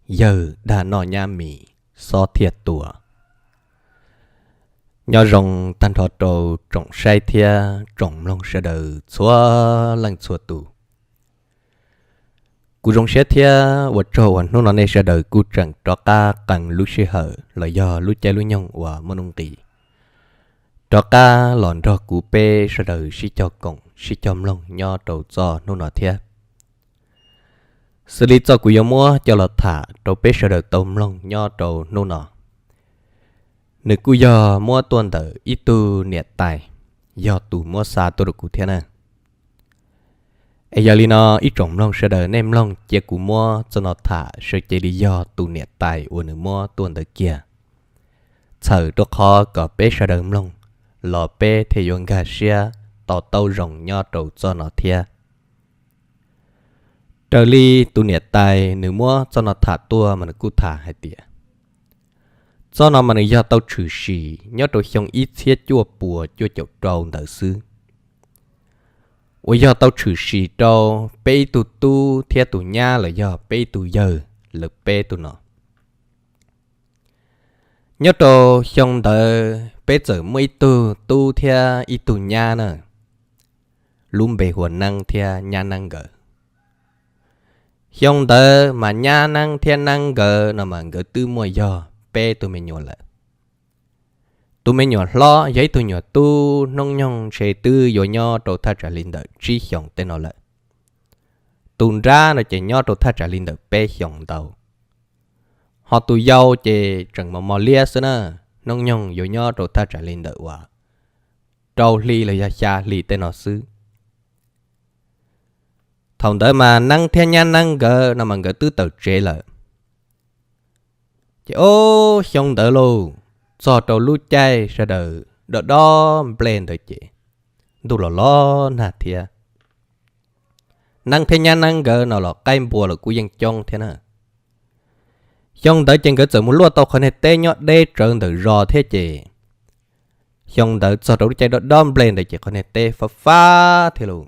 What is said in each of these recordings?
yawg dag noj nyab mis xob thiaj tua. Nyob zoo tag nrho rau tsoom saib thiab tsoom mloog sawv daws txhua leej txhua tus. Kuv zoo siab thiab ua tsaug uas hnub no nej sawv daws kuj tseem rov qab qee lub sij hawm los yog lub caij lub nyoog uas muaj nuj nqis rov qab los nrog kuv peb sawv daws sib cog koom sib cog mloog nyob rau txoj hnub no thiab. Xws li txoj kuv yuav muab coj los tham rau peb sawv daws tau mloog nyob rau hnub no, nws kuj yog muab tuaj ntawm ib tug niam tais, yog tus muab xa tuaj rau kuv thiab na. Es yog li no ib tsoom mloog sawv daws nej mloog cia kuv muab txoj no tham sawv cev li yog tus niam tais uas nws muab tuaj ntawd kiag, txhawm rau qhov kom peb sawv daws mloog los peb thiaj yuav nkag siab to taub zoo nyob rau txoj no thiab. Raws li tus niam tais nws muab txoj no tham tuaj mas nws kuj tham hais tias, txoj no mas nws yog tau tshwm sim nyob rau xyoo ib txhiab cuaj puas cuaj caum rau ntawd xwb, uas yog tau tshwm sim rau peb ib tug tub thiab tus nyab los yog peb ib tug yawg lawv peb tug no. Nyob rau xyoo ntawd peb txawm muaj ib tug tub thiab ib tug nyab na, lub npe hu ua Neeb thiab nyab Neeb nkawd. Xyoo ntawd mas nyab Neeb thiab Neeb nkawd no mas nkawd twb muaj yog peb tug me nyuam lawm. Tus me nyuam hlob yog ib tug nyuam tub hnub nyoog ntshe twb yuav nyob rau thaj tsam li ntawm tsib xyoos tej no lawm. Tus nrab no ces nyob rau thaj tsam li ntawm peb xyoos ntau. Ho tus yau ces tseem mos mos liab xwb na, hnub nyoog yuav nyob rau thaj tsam li ntawm uas rau hli los yog xya hli tej no xwb. Thaum ntawd mas Neeb thiab nyab Neeb nkawd no mas nkawd twb tawm tsev lawm. Ces ob xyoo ntawd lauj, txog rau lub caij sawv daws dob dob nplej ntawd ces ntuj los los nag thiab. Neeb thiab nyab Neeb nkawd no los qaib npua los kuj yeej coob thiab na. Xyoo ntawd ces nkawd txawm mus luaj tau qhov niag teb nyob deb tsawv ntawm zos thiab ces xyoo ntawd txog rau lub caij dob dob nplej ntawd ces qhov niag teb fab fab thiab lauj.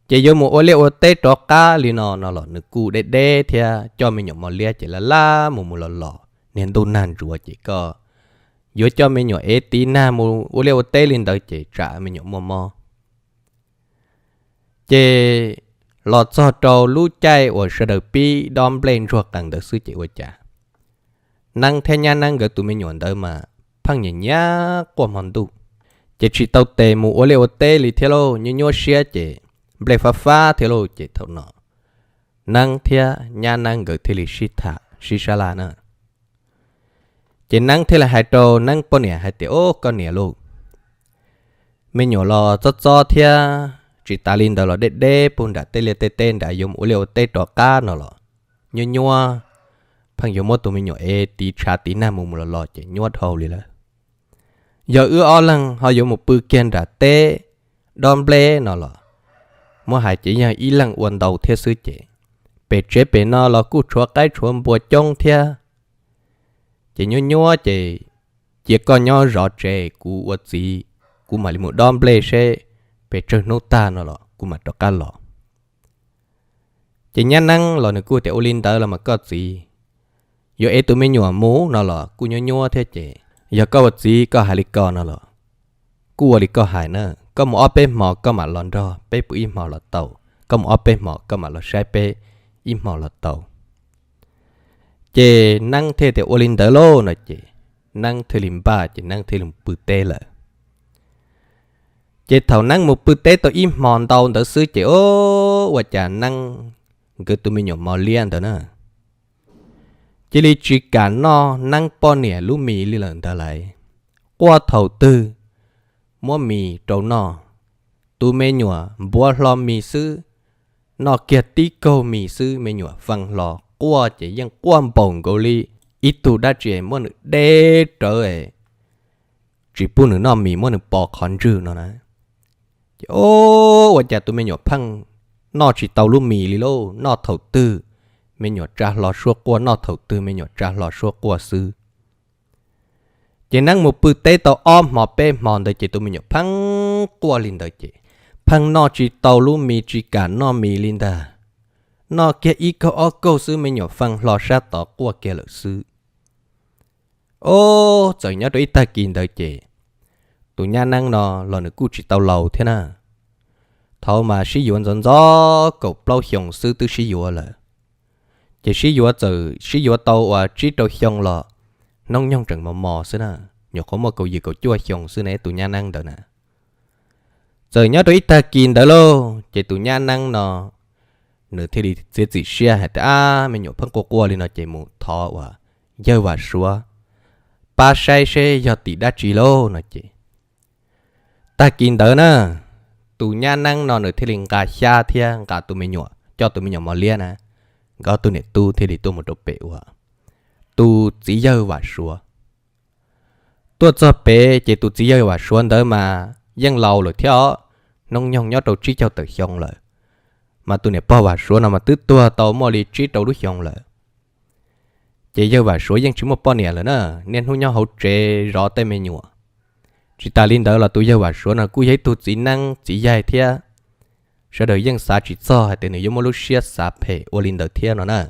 Ces yuav mus ua liaj ua teb rov qab li no no los nws kuj deb deb thiab, coj me nyuam mos liab ces laj laj mus mus los los, niag ntuj nag ntsuav ces koj yuav coj me nyuam ev tiv nag mus ua liaj ua teb li ntawd ces tsam me nyuam muaj mob. Ces los txog rau lub caij uas sawv daws pib dob nplej ntsuag qees ntawd xwb ces ua cas Neeb thiab nyab Neeb nkawd tus me nyuam ntawd mas pheej nyiam nyiam quaj hmo ntuj, ces tsis tau tes mus ua liaj ua teb li thiab lauj, nyuaj nyuaj siab ces nplej fab fab thiab lauj. Ces thaum no Neeb thiab nyab Neeb nkawd thiaj li sib tham sib sab laj na. Ces Neeb thiaj li hais rau Neeb poj niam hais tias, Ob, koj niam lauj, me nyuam los txob txob thiab tsis tas li ntawd los deb deb puag nram tej liaj tej teb nrad, yuav mus ua liaj ua teb rov qab no los nyuaj nyuaj, pheej yuav muab tus me nyuam ev tiv tshav tiv nag mus mus los los ces nyuaj dhau li lawm. Yog wb ob leeg ho yuav mus pw kiag nram teb dob nplej no los, muab hais ces yog ib leeg ua ntau thiab xwb ces pem tsev pem no los kuj tshuav qaib tshuav npua coob thiab. Ces nyuaj nyuaj ces cia koj nyob zov tsev, kuv ua txiv, kuv mam li mus dob nplej seb pes tsawg hnub tag no los kuv mam rov qab los. Ces nyab Neeb los nws kuj tias, Ua li ntawd los mas koj txiv, yuav ev tus me nyuam mus no los kuj nyuaj nyuaj thiab ces yog koj ua txiv koj hais li ko no los kuj ua li koj hais na, koj mus ob peb hmo koj mam los nrog peb pw ib hmo los tau, koj mus ob peb hmo koj mam los saib peb ib hmo los tau. Ces Neeb thiaj tias, Ua li ntawd lauj no ces Neeb thiaj li npaj ces Neeb thiaj li mus pw teb lawm. Ces thaum Neeb mus pw teb tau ib hmo ntau ntawd xwb ces, o, ua cas Neeb nkawd tus me nyuam mos liab ntawd na cia li tsis kam noj Neeb poj niam lub mis li lawm ntag lauj. Quaj thaum twg muab mis rau noj, tus me nyuam npuav hlo mis xwb, noj kiag tib kaug mis xwb me nyuam fee hlo quaj ces yeej quaj npaum nkaus li ib tug dab tsi muab nws deb rawv, tsis pub nws noj mis, muab nws pos qhov ntswg no na. Ces, o, ua cas tus me nyuam pheej noj tsis tau lub mis li lauj, noj thaum twg me nyuam tsa hlo suab quaj, noj thaum twg me nyuam tsa hlo suab quaj xwb. Ces Neeb mus pw teb tau ob hmo peb hmo ntawd ces tus me nyuam pheej quaj li ntawd ces pheej noj tsis tau lub mis, tsis kam noj mis li ntag. Noj kiag ib kaug ob kaug xwb me nyuam fee hlo sab tod quaj kiag lawm xwb. Ob, txawm nyob rau ib tag kis ntawd ces tus nyab neeb no los nws kuj tsis tau laus thiab na. Thaum mas sib yuav ntxov ntxov kaum plaub xyoo xwb twb sib yuav lawm. Ces sib yuav txawm sib yuav tau uas tsib rau xyoo los hnub nyoog tseem mos mos xwb na, nyuam qhuav muaj kaum yim kaum cuaj xyoo xwb ne tus nyab neeb ntawd na. Txawm nyob rau ib tag kis ntawd lauj ces tus nyab neeb no nws thiaj li txiav txim siab hais tias, ab, me nyuam pheej quaj quaj li no ces mus thov uas yawg Vam Suav pab saib seb yog tim dab tsi lauj no ces. Tag kis ntawd na, tus nyab neeb no nws thiaj li nqa xyab thiab nqa tus me nyuam, coj tus me nyuam mos liab na, nkawd ob tug niam tub thiaj li tuaj mus rau pem uas tus txiv yawg Vam Suav. Tuaj txog pem ces tus txiv yawg Vam Suav ntawd mas yeej laus lawm thiab os, hnub nyoog nyob rau tsib caug tawm xyoo lawm, mas tus niam pog Vam Suav no mas twb tuag tau muaj li tsib rau lub xyoo lawm. Ces yawg Vam Suav yeej tsis muaj poj niam lawm na, niaj hnub nyob hauv tsev zov tej me nyuam. Tsis tas li ntawd los tus yawg Vam Suav no kuj yog ib tug txiv neeb txiv yaig thiab, sawv daws yeej xav tsis txog hais tias nws yuav muaj lub siab xav phem ua li ntawd thiab no na.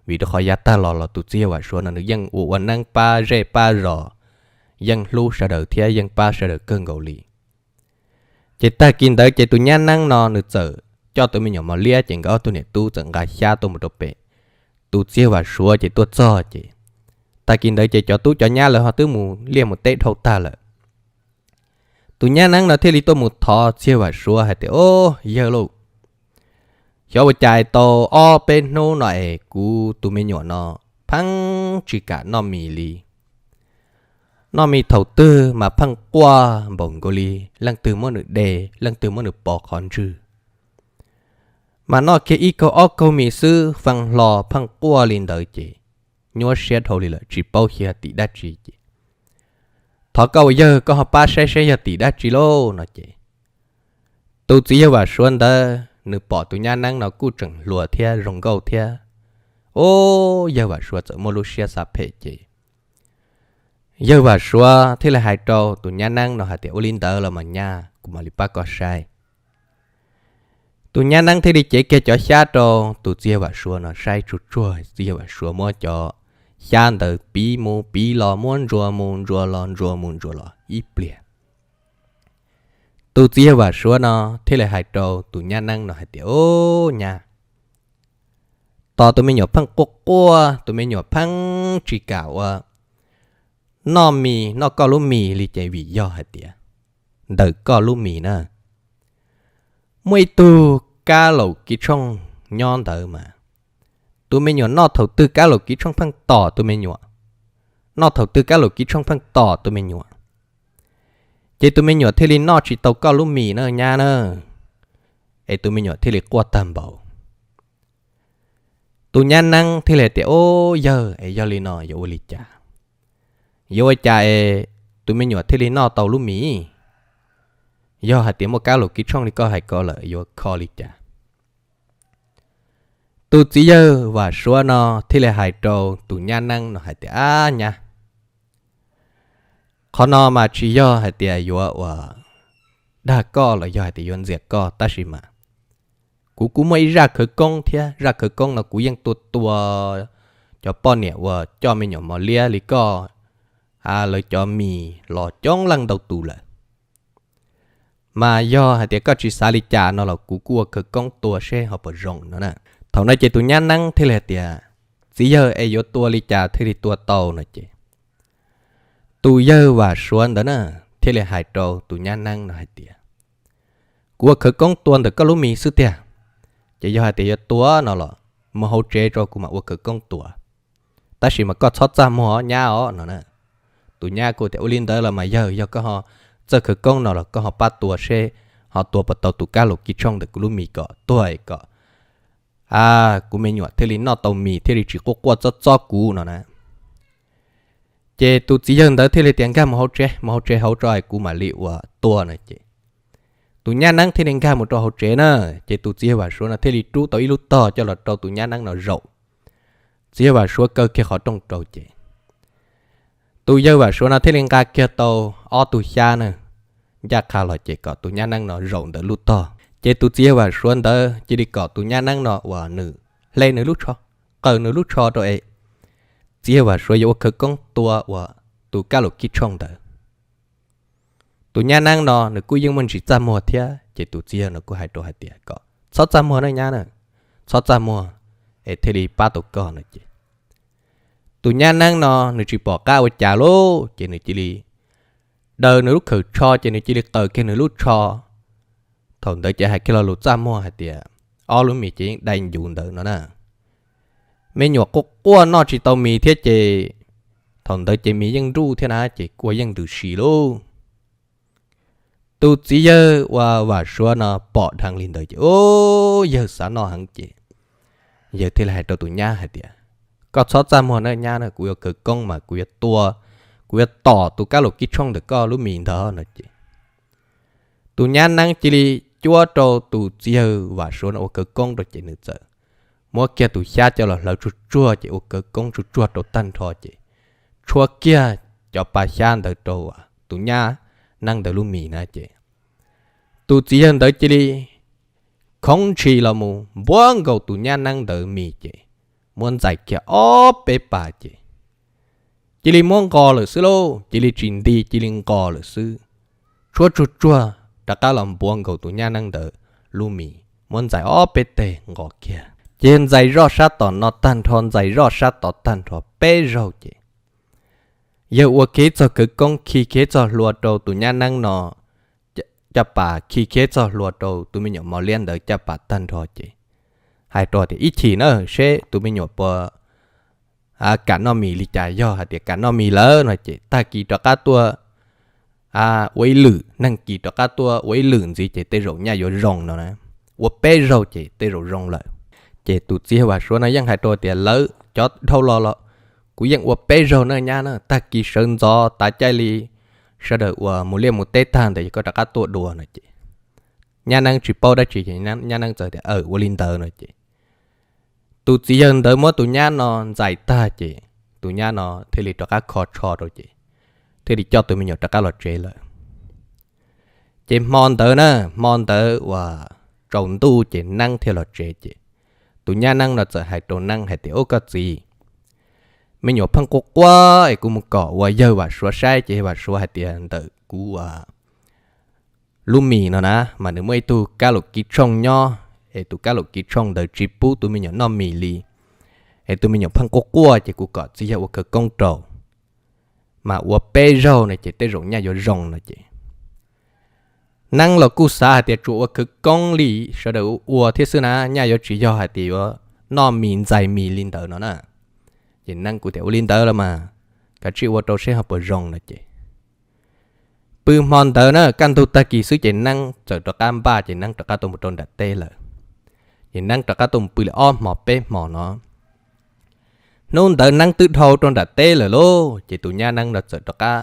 Vim rau qhov yav tag los los tus txiv yawg Vam Suav no nws yeej ua ua neeb pab zej pab zos, yeej hlub sawv daws thiab yeej pab sawv daws kawg nkaus li. Ces tag kis ntawd ces tus nyab neeb no nws txawm coj tus me nyuam mos liab ces nkawd ob tug niam tub txawm nqa xyab tuaj mus rau pem. Tus txiv yawg Vam Suav ces tuaj txog ces tag kis ntawd ces cov tub cov nyab lawv ho twb mus liaj mus teb dhau tag lawm. Tus nyab neeb no thiaj li tuaj mus thov txiv yawg Vam Suav hais tias, ob, yawg lauj, xyov ua cas tau ob peb hnub no es kuv tus me nyuam no pheej tsis kam noj mis li. Noj mis thaum twg mas pheej quaj npaum nkaus li leej twg muab nws de, leej twg muab nws pov qhov ntswg. Mas noj kiag ib kaug ob kaug mis xwb fee hlo pheej quaj li ntawd ces nyuaj siab dhau li lawm tsis paub xyov yog tim dab tsi ces thov koj ua yawg koj ho pab saib saib yog tim dab tsi lauj no ces tus txiv yawg Vam Suav ntawd nws pom tus nyab neeb no kuj tseem hluas thiab zoo nkauj thiab, ob, yawg Vam Suav txawm muaj lub siab xav phem ces yawg Vam Suav thiaj li hais rau tus nyab neeb no hais tias, ua li ntawd los mas nyab, kuv mam li pab koj saib. Tus nyab neeb thiaj li cev kiag cov xyab rau tus txiv yawg Vam Suav no saib tsuag tsuag, txiv yawg Vam Suav muab cov xyab ntawd piv mus piv los, muab ntsuas mus ntsuas los, ntsuas mus ntsuas los ib pliag. Tus txiv yawg Vam Suav no thiaj li hais rau tus nyab neeb no hais tias, ob, nyab, tos tus me nyuam pheej quaj quaj, tus me nyuam pheej tsis kam ua noj mis, noj koj lub mis li ces vim yog hais tias ntawm koj lub mis na muaj ib tug kab laum kiv tshooj nyob ntawd mas tus me nyuam noj thaum twg kab laum kiv tshooj pheej tom tus me nyuam, noj thaum twg kab laum kiv tshooj pheej tom tus me nyuam. Ces tus me nyuam thiaj li noj tsis tau koj lub mis na nyab na, es tus me nyuam thiaj li quaj tag npaum. Tus nyab neeb thiaj li tias, ob, yawg, es yog li no yuav ua li cas? Yuav ua cas es tus me nyuam thiaj li noj tau lub mis? Yog hais tias muaj kab laum kiv tshooj li koj hais ko lawm yuav kho li cas? Tus txiv yawg Vam Suav no thiaj li hais rau tus nyab neeb no hais tias, ab, nyab, qhov no mas tsis yog hais tias yuav ua dag koj los yog hais tias yuav ntxias koj, tab sis mas kuv kuj muaj ib zaj khawv koob thiab, zaj khawv koob no kuv yeej tua tua cov poj niam uas coj me nyuam mos liab li koj, lawv cov mis los coob leej ntau tus lawm. Mas yog hais tias koj tsis xav li cas no los kuv kuj ua khawv koob tua seb ho puas zoo no na. Thaum no ces tus nyab neeb thiaj li hais tias, txiv yawg, es yuav tua li cas thiaj li tua tau no ces tus yawg Vam Suav ntawd na thiaj li hais rau tus nyab neeb no hais tias, kuv ua khawv koob tua ntawm koj lub mis xwb tiag, ces yog hais tias yuav tua no los mus hauv tsev tso kuv mam ua khawv koob tua, tab sis mas koj txhob txaj muag nyab os no na. Tus nyab kuj tias, ua li ntawd los mas yawg, yog koj ho txawj khawv koob no los koj ho pab tua seb ho tua puas tau tus kab laum kiv tshooj ntawm kuv lub mis kom tuag es kom kuv me nyuam thiaj li noj tau mis thiaj li tsis quaj quaj txob txob kuv no na. Ces tus txiv yawg ntawd thiaj li tias, nkag mus hauv tsev, mus hauv tsev hauv tso es kuv mam li ua tua no ces tus nyab neeb thiaj li nkag mus rau hauv tsev na. Ces tus txiv yawg Vam Suav no thiaj li rub tau ib lub tog coj los rau tus nyab neeb no zaum. Txiv yawg Vam Suav kaw kiag qhov rooj rau ces tus yawg Vam Suav no thiaj li nqa kiag tau ob tug xyab na, ncaj qha los ces kom tus nyab neeb no zaum ntawm lub tog. Ces tus txiv yawg Vam Suav ntawd cia li kom tus nyab neeb no uas nws le nws lub tsho, qaws nws lub tsho rau es txiv yawg Vam Suav yuav ua khawv koob tua uas tus kab laum kib tshooj ntawd. Tus nyab neeb no nws kuj yeej muaj ntsis txaj muag thiab ces tus txiv yawg no kuj hais rau hais tias kom txhob txaj muag na nyab na, txhob txaj muag es thiaj li pab tau koj no ces tus nyab neeb no nws tsis pom qab ua cas lauj ces nws cia li daws nws lub khawv tsho ces nws cia li qaws kiag nws lub tsho. Thaum ntawd ces hais kiag lo lus txaj muag hais tias ob lub mis ces yeej dai ncuv ntawd no na. Me nyuam quaj quaj noj tsis tau mis thiab ces thaum ntawd ces mis yeej nruj thiab na ces kua yeej ntws si lauj. Tus txiv yawg uas Vam Suav no pom dheev li ntawd ces ub, yawg xav noj heev ces yawg thiaj li hais rau tus nyab hais tias koj txhob txaj muag na nyab na, kuv yuav khawv koob mas kuv yuav tua, kuv yuav tom tus kab laum kib tshooj ntawm koj lub mis ntawd no ces tus nyab neeb cia li cuab rau tus txiv yawg Vam Suav no ua khawv koob rau ces nws txawm muab kiag tus xyab coj los hlawv tsuag tsuag ces ua khawv koob tsuag tsuag rau tag nrho ces tshuab kiag cov pa xyab ntawd rau tus nyab neeb ntawd lub mis na ces tus txiv yawg ntawd cia li khoov ntshis los mus npuab nkaus tus nyab neeb ntawd mis ces muab ntxais kiag ob peb pas ces cia li muab nqos lawm xwb lauj, cia li tsis nti cia li nqos lawm xwb. Tshuab tsuag tsuag rov qab los npuab nkaus tus nyab neeb ntawd lub mis muab ntxais ob peb teg nqos kiag ces ntxais zoj sab tom no tag nrho, ntxais zoj sab tod tag nrho peb zaug ces yawg ua kiag txog khawv koob khi kiag txog hlua rau tus nyab neeb no caj pas, khi kiag txog hlua rau tus me nyuam mos liab ntawd caj pas tag nrho ces hais rau tias ib chim na seb tus me nyuam puas kam noj mis li cas, yog hais tias kam noj mis lawm no ces tag kis rov qab tuaj ua ib lwm, nag kis rov qab tuaj ua ib lwm ntxiv ces tej zaum nyaj yuav zoo no na. Ua peb zaug ces tej zaum zoo lawm. Ces tus txiv yawg Vam Suav no yeej hais rau tias lawv cov dhau los los kuv yeej ua peb zaug na nyab na, tag kis sawv ntxov tav caij li sawv daws uas mus liaj mus teb tag ntawd koj rov qab tuaj dua no ces nyab neeb tsis paub dab tsi ces nyab neeb txawm tias aw ua li ntawd no ces tus txiv yawg ntawd muab tus nyab no ntxais tag ces tus nyab no thiaj li rov qab kho tsho rau ces thiaj li coj tus me nyuam rov qab los tsev lawm. Ces hmo ntawd na, hmo ntawd uas tsaus ntuj ces neeb thiaj los tsev ces tus nyab neeb no txawm hais rau neeb hais tias ub koj txiv, me nyuam pheej quaj quaj es kuv mus kom uas yawg Vam Suav saib ces yawg Vam Suav hais tias ntawm kuv uas lub mis no na mas nws muaj ib tug kab laum kib tshooj nyob es tus kab laum kib tshooj ntawd tsis pub tus me nyuam noj mis li es tus me nyuam pheej quaj quaj ces kuv kom txiv yawg ua khawv koob rau mas ua peb zaug no ces tej zaum nyaj yuav zoo no ces neeb los kuj xav hais tias tsuas ua khawv koob li sawv daws ua thiab xwb na, nyaj yuav tsis yog hais tias yuav noj mis ntxais mis li ntawd no na. Ces neeb kuj tias ua li ntawd los mas kav tsij ua rau seb ho puas zoo no ces pw hmo ntawd na kaj ntug tag kis xwb ces neeb txawm rov qab npaj ces neeb rov qab tuaj mus rau nram teb lawm. Ces neeb rov qab tuaj mus pw li ob hmo peb hmo no. Hnub ntawd neeb twb dhau rau nram teb lawm lauj ces tus nyab neeb no txawm rov qab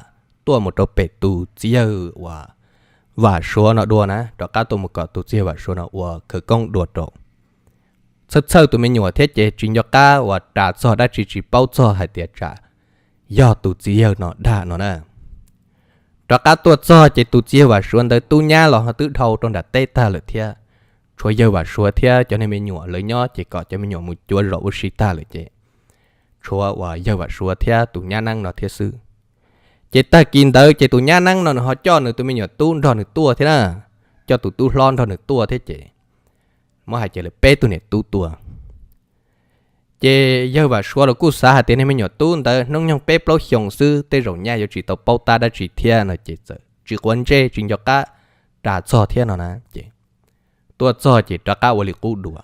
tuaj mus rau pem tus txiv yawg uas Vam Suav no dua na, rov qab tuaj mus kom tus txiv yawg Vam Suav no ua khawv koob dua rau txhawj txhawj tus me nyuam thiab ces tsis nco qab uas ras txog dab tsi tsis paub txog hais tias tsam yog tus txiv yawg no dag no na. Rov qab tuaj txog ces tus txiv yawg Vam Suav ntawd tub nyab los ho twb dhau rau nram teb tag lawm thiab, tshuav yawg Vam Suav thiab cov niag me nyuam lawv nyob ces kom cov me nyuam mus cuav zos ua si tag lawm ces tshuav uas yawg Vam Suav thiab tus nyab neeb no thiab xwb. Ces tag kis ntawd ces tus nyab neeb no nws ho coj nws tus me nyuam tub nrog nws tuaj thiab na, coj tus tub hlob nrog nws tuaj thiab ces muab hais ces lawv peb tug niam tub tuaj. Ces yawg Vam Suav los kuj xav hais tias niag me nyuam tub ntawd hnub nyoog peb plaub xyoos xwb tej zaum nyaj yuav tsis tau paub tab dab tsi thiab no ces txawm tsis quav ntsej tsis nco qab ras txog thiab no na ces tuaj txog ces rov qab ua li qub dua.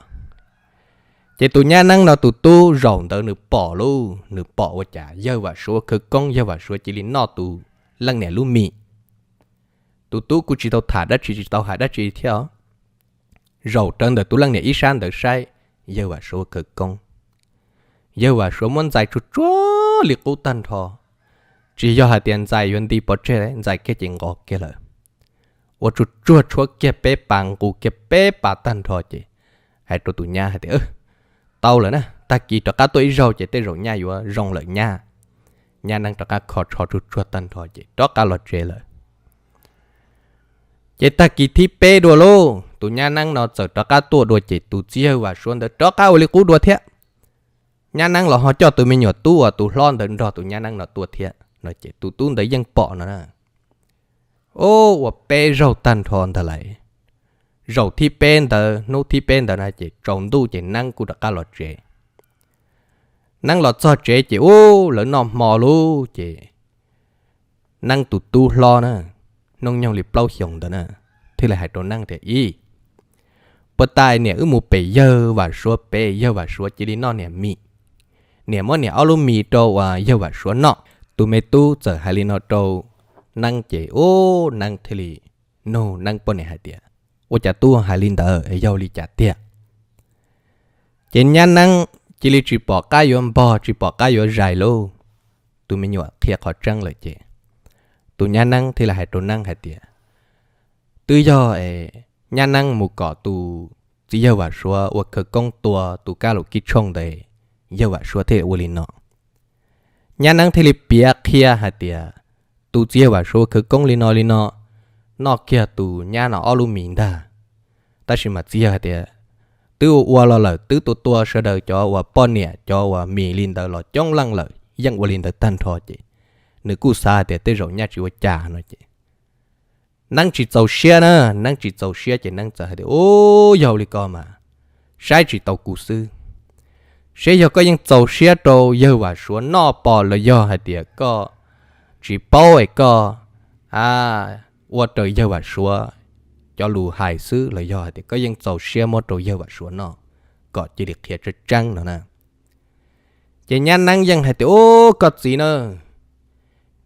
Ces tus nyab neeb no tus tub zaum ntawd nws pom lauj, nws pom ua cas yawg Vam Suav khawv koob, yawg Vam Suav cia li noj tus leej niam lub mis. Tus tub kuj tsis tau tham dab tsi tsis tau hais dab tsi thiab os. Zaum rawv ntawm tus leej niam ib sab ntawd saib yawg Vam Suav khawv koob. Yawg Vam Suav muab ntxais tsuag tsuag li qub tag nrho, tsis yog hais tias ntxais yuav nti pov tseg, ntxais kiag ces nqos kiag lawm. Ua tsuag tsuag tshuab kiag peb pas nqus kiag peb pas tag nrho ces hais rau tus nyab hais tias tau lawm na, tag kis rov qab tuaj ib zaug ces tej zaum nyaj yuav zoo lawm nyab. Nyab neeb rov qab kho tsho tsuag tsuag tag nrho ces rov qab los tsev lawm. Ces tag kis thib peb dua lauj, tus nyab neeb no txawm rov qab tuaj dua ces tus txiv yawg Vam Suav ntawd rov qab ua li qub dua thiab. Nyab neeb los ho coj tus me nyuam tub uas tus hlob ntawd nrog tus nyab neeb no tuaj thiab no ces tus tub ntawd yeej pom no na. Ub, ua peb zaug tag nrho ntag lauj. Zaum thib peb ntawd, hnub thib peb ntawd na ces tsaus ntuj ces neeb kuj rov qab los tsev. Neeb los txog tsev ces ub, lawv noj hmo lauj ces neeb tus tub hlob na, hnub nyoog li plaub xyoos ntawd na, thiaj li hais rau neeb tias, Ib, puas tas niam wb mus pem yawg Vam Suav pem, yawg Vam Suav cia li noj niam mis, niam muab niam ob lub mis rau uas yawg Vam Suav noj. Tus me tub txawm hais li no rau neeb ces ub, neeb thiaj li nug neeb poj niam hais tias, Ua cas tub hais li ntawd, yog li cas tiag? Ces nyab neeb cia li tsis pom qab yuav npog tsis pom qab yuav zais lauj. Tus me nyuam qhia qhov tseeb lawm ces tus nyab neeb thiaj li hais rau neeb hais tias, Twb yog nyab neeb mus kom tus txiv yawg Vam Suav ua khawv koob tua tus kab laum kib tshooj ntawd, yawg Vam Suav thiaj ua li no. Nyab neeb thiaj li piav qhia hais tias, Tus txiv yawg Vam Suav ua khawv koob li no li no, noj kiag tus nyab no ob lub mis ntag. Tab sis mas txiv yawg hais tias, Twb ua ua los lawm, twb tua tua sawv daws cov uas poj niam cov uas mis li ntawd los coob leej lawm, yeej ua li ntawd tag nrho ces nws kuj xav hais tias tej zaum nyab tsis ua cas no ces neeb tsis txaus siab na, neeb tsis txaus siab ces neeb txawm hais tias, Ub, yog li ko mas saib tsis taus kuv xwb. Seb yog koj yeej txaus siab rau yawg Vam Suav noj pom los yog hais tias koj tsis paub es koj a ua raws yawg Vam Suav cov lus hais xwb los yog hais tias koj yeej txaus siab muab rau yawg Vam Suav noj kom cia li qhia tseeb tseeb no na. Ces nyab neeb yeej hais tias, Ub, koj txiv na,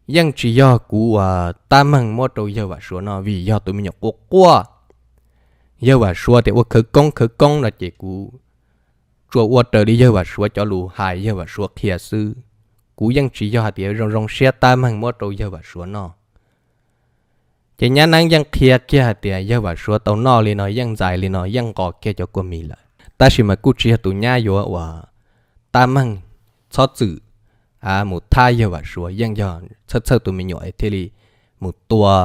yeej tsis yog kuv uas tab meeg muab rau yawg Vam Suav noj vim yog tus me nyuam quaj quaj. Yawg Vam Suav tias ua khawv koob khawv koob no ces kuv tsuas ua raws li yawg Vam Suav cov lus hais yawg Vam Suav qhia xwb. Kuv yeej tsis yog hais tias zoo zoo siab tab meeg muab rau yawg Vam Suav noj. Ces nyab neeb yeej qhia kiag hais tias yawg Vam Suav tau noj li no yeej ntxais li no yeej nqos kiag cov kua mis lawm, tab sis mas kuj tsis yog tus nyab yuav uas tab meeg txhob txwm mus thab yawg Vam Suav, yeej yog txhawj txhawj tus me nyuam es thiaj li mus tua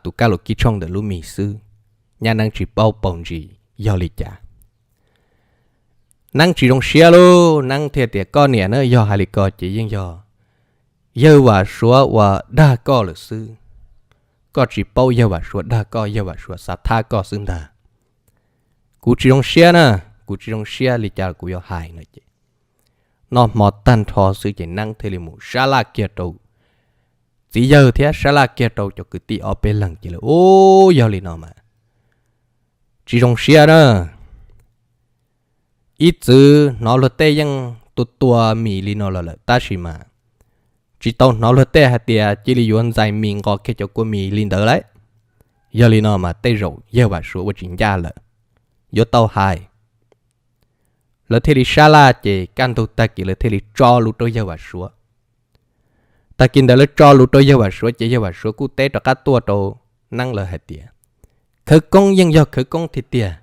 tus kab laum kib tshooj ntawm lub mis xwb. Nyab neeb tsis paub paus ntsis yog li cas. Neeb tsis zoo siab lauj, neeb thiaj tias, Koj niam na, yog hais li ko ces yeej yog yawg Vam Suav uas dag koj lawm xwb. Koj tsis paub yawg Vam Suav dag koj, yawg Vam Suav xav thab koj xwb ntag. Kuv tsis zoo siab na, kuv tsis zoo siab li cas kuv yuav hais no ces noj hmo tag nrho xwb ces neeb thiaj li mus sab laj kiag rau txiv yawg thiab sab laj kiag rau cov kwv tij ob peb leeg ces lawv, Ub, yog li no mas tsis zoo siab na. Ib txwm hnov luag tej yeej tua tua mis li no los lawm tab sis mas tsis tau hnov luag tej hais tias cia li yuav ntxais mis nqos kiag cov kua mis li ntawd lauj. Yog li no mas tej zaum yawg Vam Suav ua tsis ncaj lawm, yuav tau hais. Lawv thiaj li sab laj ces kaj ntug tag kis lawv thiaj li tso lus rau yawg Vam Suav. Tag kis ntawd lawv tso lus rau yawg Vam Suav ces yawg Vam Suav kuj teb rov qab tuaj rau neeb lawv hais tias, Khawv koob yeej yog khawv koob tiag tiag.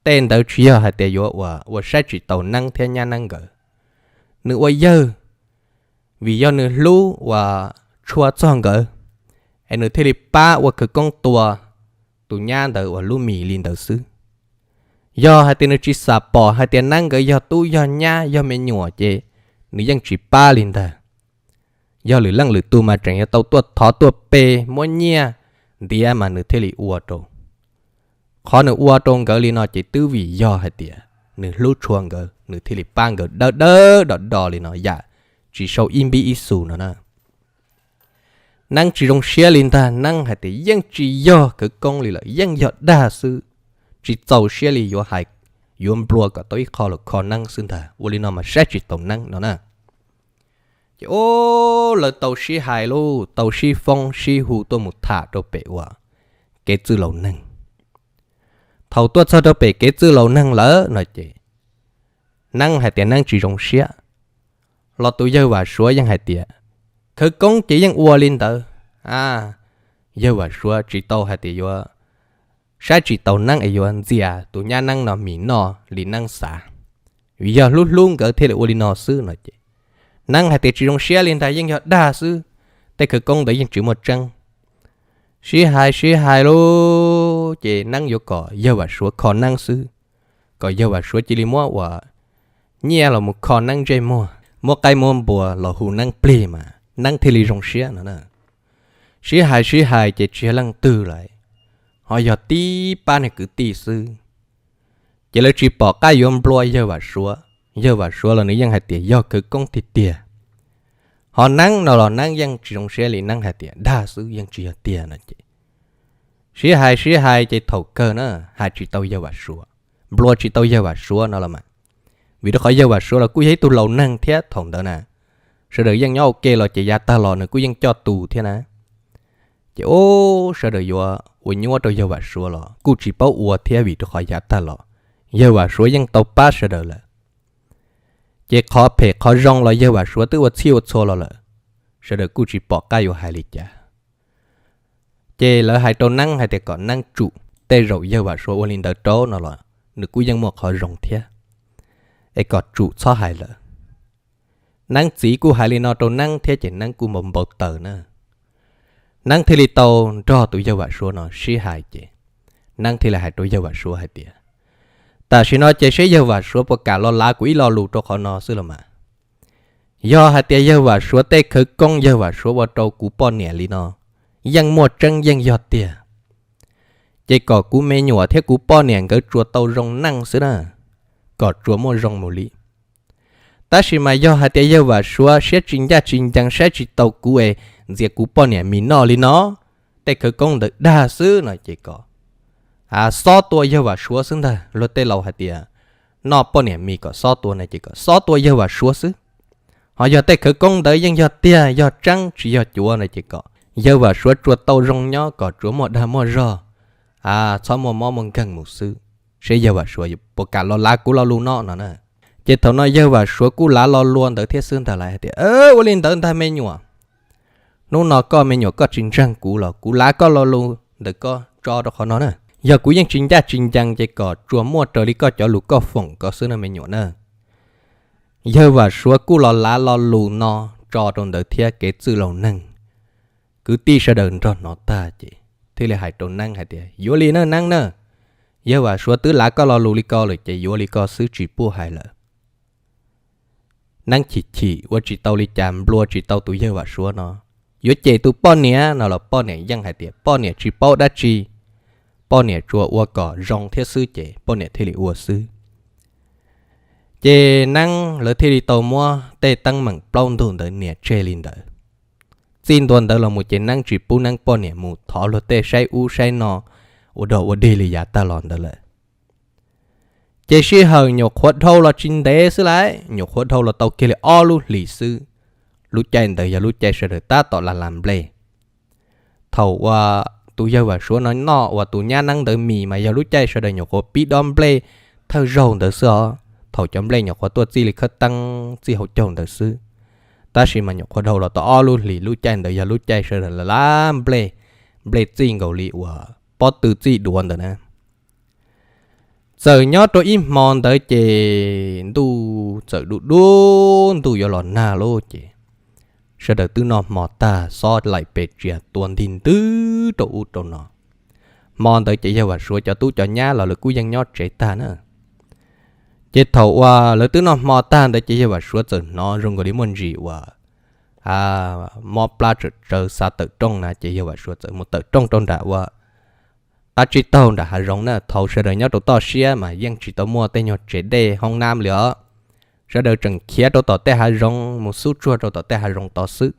Tej ntawd tsis yog hais tias yuav ua saib tsis taus neeb thiab nyab neeb nkawd. Nws ua yawg vim yog nws hlub uas tshua txog nkawd, es nws thiaj li pab ua khawv koob tua tus nyab ntawd uas lub mis li ntawd xwb. Yog hais tias nws tsis xam pom hais tias neeb nkawd yog tub yog nyab yog me nyuam ces nws yeej tsis pab li ntag. Yog lwm leej lwm tus mas tseem yuav tau tuaj thov tuaj pe muab nyiaj ntiav mas nws thiaj li ua rau. Qhov nws ua rau nkawd li no ces twb vim yog hais tias nws hlub tshua nkawd, nws thiaj li pab nkawd dawb dawb do do li no yam tsis sau ib npib ib xus no na. Neeb tsis zoo siab li ntag, neeb hais tias yeej tsis yog khawv koob li lawm, yeej yog dag xwb, tsis txaus siab li yuav hais, yuav nplua kom tau ib qho los kho neeb xwb ntag, ua li no mas saib tsis taus neeb no na. Ces ub, lawv tau sib hais lauj, tau sib foob sib hu tuaj mus tham rau pem uas kev txwj laus neeg. Thaum tuaj txog rau pem kev txwj laus neeg lawm no ces neeb hais tias neeb tsis zoo siab, los tus yawg Vam Suav yeej hais tias khawv koob ces yeej ua li ntawd. A, yawg Vam Suav tsis tau hais tias yuav saib tsis taus neeb es yuav ntxias tus nyab neeb no mis noj li neeb xav, vim yog hlub hlub nkawd thiaj li ua li no xwb no ces neeb hais tias tsis zoo siab li ntag, yeej yog dag xwb, tej khawv koob ntawd yeej tsis muaj tseeb. Sib hais sib hais lawm ces Neeb yuav kom yawg Vam Suav kho Neeb xwb, kom yawg Vam Suav cia li muab ua nyiaj los mus kho Neeb ntsej muag, muab qaib muab npua los hu Neeb plig mas Neeb thiaj li zoo siab no na. Sib hais sib hais ces tsis yog leej twg lawm, ho yog tib pab niag kwv tij xwb. Ces lawv tsis pom qab yuav nplua yawg Vam Suav, yawg Vam Suav los nws yeej hais tias yog khawv koob tiag tiag. Ho Neeb no los Neeb yeej tsis zoo siab li, Neeb hais tias dag xwb yeej tsis yog tiag no ces sib hais sib hais ces thaum kawg na hais tsis tau yawg Vam Suav, nplua tsis tau yawg Vam Suav no los mas, vim rau qhov yawg Vam Suav los kuj yog ib tug laus neeg thiab thaum ntawd na, sawv daws yeej nyob ua ke los ces yav tag los nws kuj yeej coj tus thiab na. Ces ub sawv daws yuav ua nyuaj rau yawg Vam Suav los kuj tsis paub ua thiab vim rau qhov yav tag los yawg Vam Suav yeej tau pab sawv daws lawm. Ces qhov phem qhov zoo los yawg Vam Suav twb ua txhij ua txhua los lawm, sawv daws kuj tsis pom qab yuav hais li cas. Ces lawv hais rau Neeb hais tias kom Neeb tsum, tej zaum yawg Vam Suav ua li ntawd rau no los nws kuj yeej muaj qhov zoo thiab, es kom tsum txhob hais lawm. Neeb txiv kuj hais li no rau Neeb thiab ces Neeb kuj npau npau taws na. Neeb thiaj li tau nrog tus yawg Vam Suav no sib hais ces Neeb thiaj li hais rau yawg Vam Suav hais tias, tam sim no ces seb yawg Vam Suav puas kam los lav kuv ib lo lus rau qhov no xwb los mas. Yog hais tias yawg Vam Suav tej khawv koob yawg Vam Suav ua rau kuv poj niam li no yeej muaj tseeb yeej yog tiag, ces kom kuv me nyuam thiab kuv poj niam nkawd tsuas tau zoo neej xwb na, kom tsuas muaj zoo mus li. Tab sis mas yog hais tias yawg Vam Suav siab tsis ncaj tsis ncees saib tsis taus kuv es ntxias kuv poj niam mis noj li no, tej khawv koob ntawd dag xwb no ces kom xob tua yawg Vam Suav xwb ntag. Luag tej laus hais tias noj poj niam mis kom xob tua no ces kom xob tua yawg Vam Suav xwb. Ho yog tej khawv koob ntawd yeej yog tiag yog tseeb tsis yog cuav no ces kom yawg Vam Suav tsuas tau zoo nyob kom tsuas muaj dag muaj zog, txhob muaj mob muaj nkeeg mus xwb, seb yawg Vam Suav puas kam los lav kuv lo lus no no na. Ces thaum no yawg Vam Suav kuj lav lo lus ntawd thiab xwb ntag lawm hais tias, ua li ntawd ntag me nyuam, hnub no koj me nyuam koj tsis ntseeg kuv los kuv lav koj lo lus ntawm koj tso rau qhov no na. Yog kuv yeej tsis ncaj tsis ncees ces kom tsuas muaj raws li koj cov lus koj foom ko xwb no me nyuam na. Yawg Vam Suav kuj los lav lo lus no tso rau ntawd thiab kev txwj laus neeg, kwv tij sawv daws nrog hnov tag ces thiaj li hais rau Neeb hais tias, yuav li na Neeb na, yawg Vam Suav twb lav koj lo lus li ko lawm ces yuav li ko xwb tsis pub hais lawm. Neeb chim chim ua tsis tau li cas, nplua tsis tau tus yawg Vam Suav no. Yuav cem tus poj niam no los poj niam yeej hais tias poj niam tsis paub dab tsi, poj niam tsuas ua kom zoo thiab xwb ces poj niam thiaj li ua xwb. Ces Neeb lawv thiaj li tau muab tej teeb meem plaub ntug ntawd nias tseg li ntawd. Txij ntua ntawd los mus ces Neeb tsis pub Neeb poj niam mus thov luag tej saib ub saib no ua dog ua dig li yav tag los ntawd lawm. Ces sij hawm nyuam qhuav dhau los tsis ntev xwb lauj, nyuam qhuav dhau los tau kiag li ob lub hlis xwb. Lub caij ntawd yog lub caij sawv daws tab tom las las nplej. Thaum uas tus yawg Vam Suav no noj uas tus nyab Neeb ntawd mis mas yog lub caij sawv daws nyuam qhuav pib dob nplej thawj zaug ntawd xwb os. Thaum cov nplej nyuam qhuav tuaj txij li khawb teeb txij hauv caug ntawd xwb. Tab sis mas nyuam qhuav dhau los tau ob lub hlis, lub caij ntawd yog lub caij sawv daws las las nplej, nplej txij nkaus li uas pob tw txij duav ntawd na. Txawm nyob rau ib hmo ntawd ces ntuj txawm dub dub, ntuj yuav los nag lauj ces sawv daws twb noj hmo tag xob laim pes tsia tua ntig ntwg rau ub rau no. Hmo ntawd ces yawg Vam Suav cov tub cov nyab los lawv kuj yeej nyob tsev tag na. Ces thaum uas lawv twb noj hmo tag ntawd ces yawg Vam Suav txawm hnov zoo nkaus li muaj ntsis uas mob plab tsawm tsawv xa tawm rooj na, ces yawg Vam Suav txawm mus tawm rooj rau nram uas qab tsib taug nram hav zoov na. Thaum sawv daws nyob rau toj siab mas yeej tsis tau muaj tej nyuag tsev dej hoob nab li os. Sawv daws tseem khiav rau tom tej hav zoov mus xub tsuag rau tom tej hav zoov tod xwb.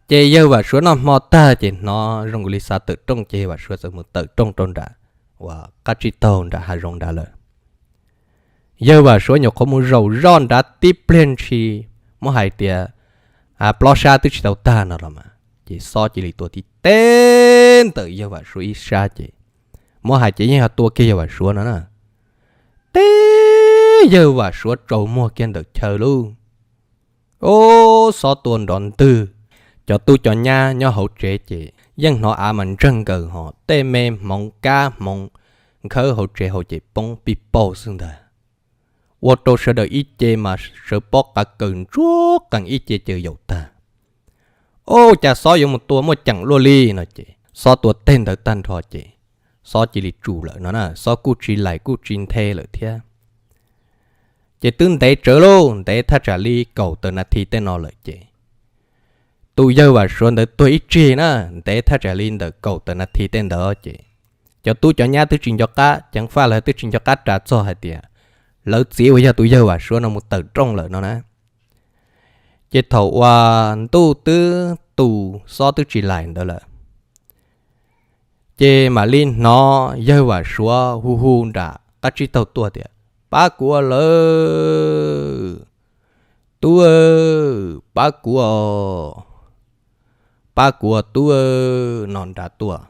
Ces yawg Vam Suav noj hmo tag ces hnov zoo nkaus li xa tawm rooj ces yawg Vam Suav txawm mus tawm rooj rau nram uas qab tsib taug nram hav zoov nrad lawm. Yawg Vam Suav nyuam qhuav mus zaum zoj nrad tib pliag ntshis, muab hais tias plob sab twb tsis tau tag no los mas ces xob cia li tua tib teb ntawm yawg Vam Suav ib sab ces, muab hais ces yeej yog tua kiag yawg Vam Suav no na. Teb yawg Vam Suav tsaus muag kiag ntawm chaw lauj. Ub, xob tua nrov ntwg. Cov tub cov nyab nyob hauv tsev ces yeej hnov av mas ntsawg nkaws hos tej me hmoov kab hmoov nkhawb hauv tsev hauv ces poob pij paug xwb ntag. Ua rau sawv daws ib ce mas sawv pob qav kaws ntsuab qees ib ce caws yaum tag. Ua cas xob yuav mus tua muaj ceem luaj li no ces xob tua teg ntawd tag nrho ces xob cia li tsum lawm no na, xob kuj tsis lais kuj tsis nthe lawm thiab. Ces twb ntev tsawv lauj, ntev thaj tsam li kaum tawm nas this tej no lawm ces tus yawg Vam Suav ntawd tuag ib tsig na, ntev thaj tsam li ntawm kaum tawm nas this tej ntawd ces cov tub cov nyab twb tsis nco qab, ceev faj lawv twb tsis nco qab ras txog hais tias lawv txiv uas yog tus yawg Vam Suav no mus tawm rooj lawm no na. Ces thaum uas ntuj twb tu, xob twb tsis lais ntawd lawm, ces mam li hnov yawg Vam Suav hu hu nram qab tsib taug tuaj tias, Pab kuv ua lawm, tub, pab kuv ua, pab kuv ua tub, no nrad tuaj.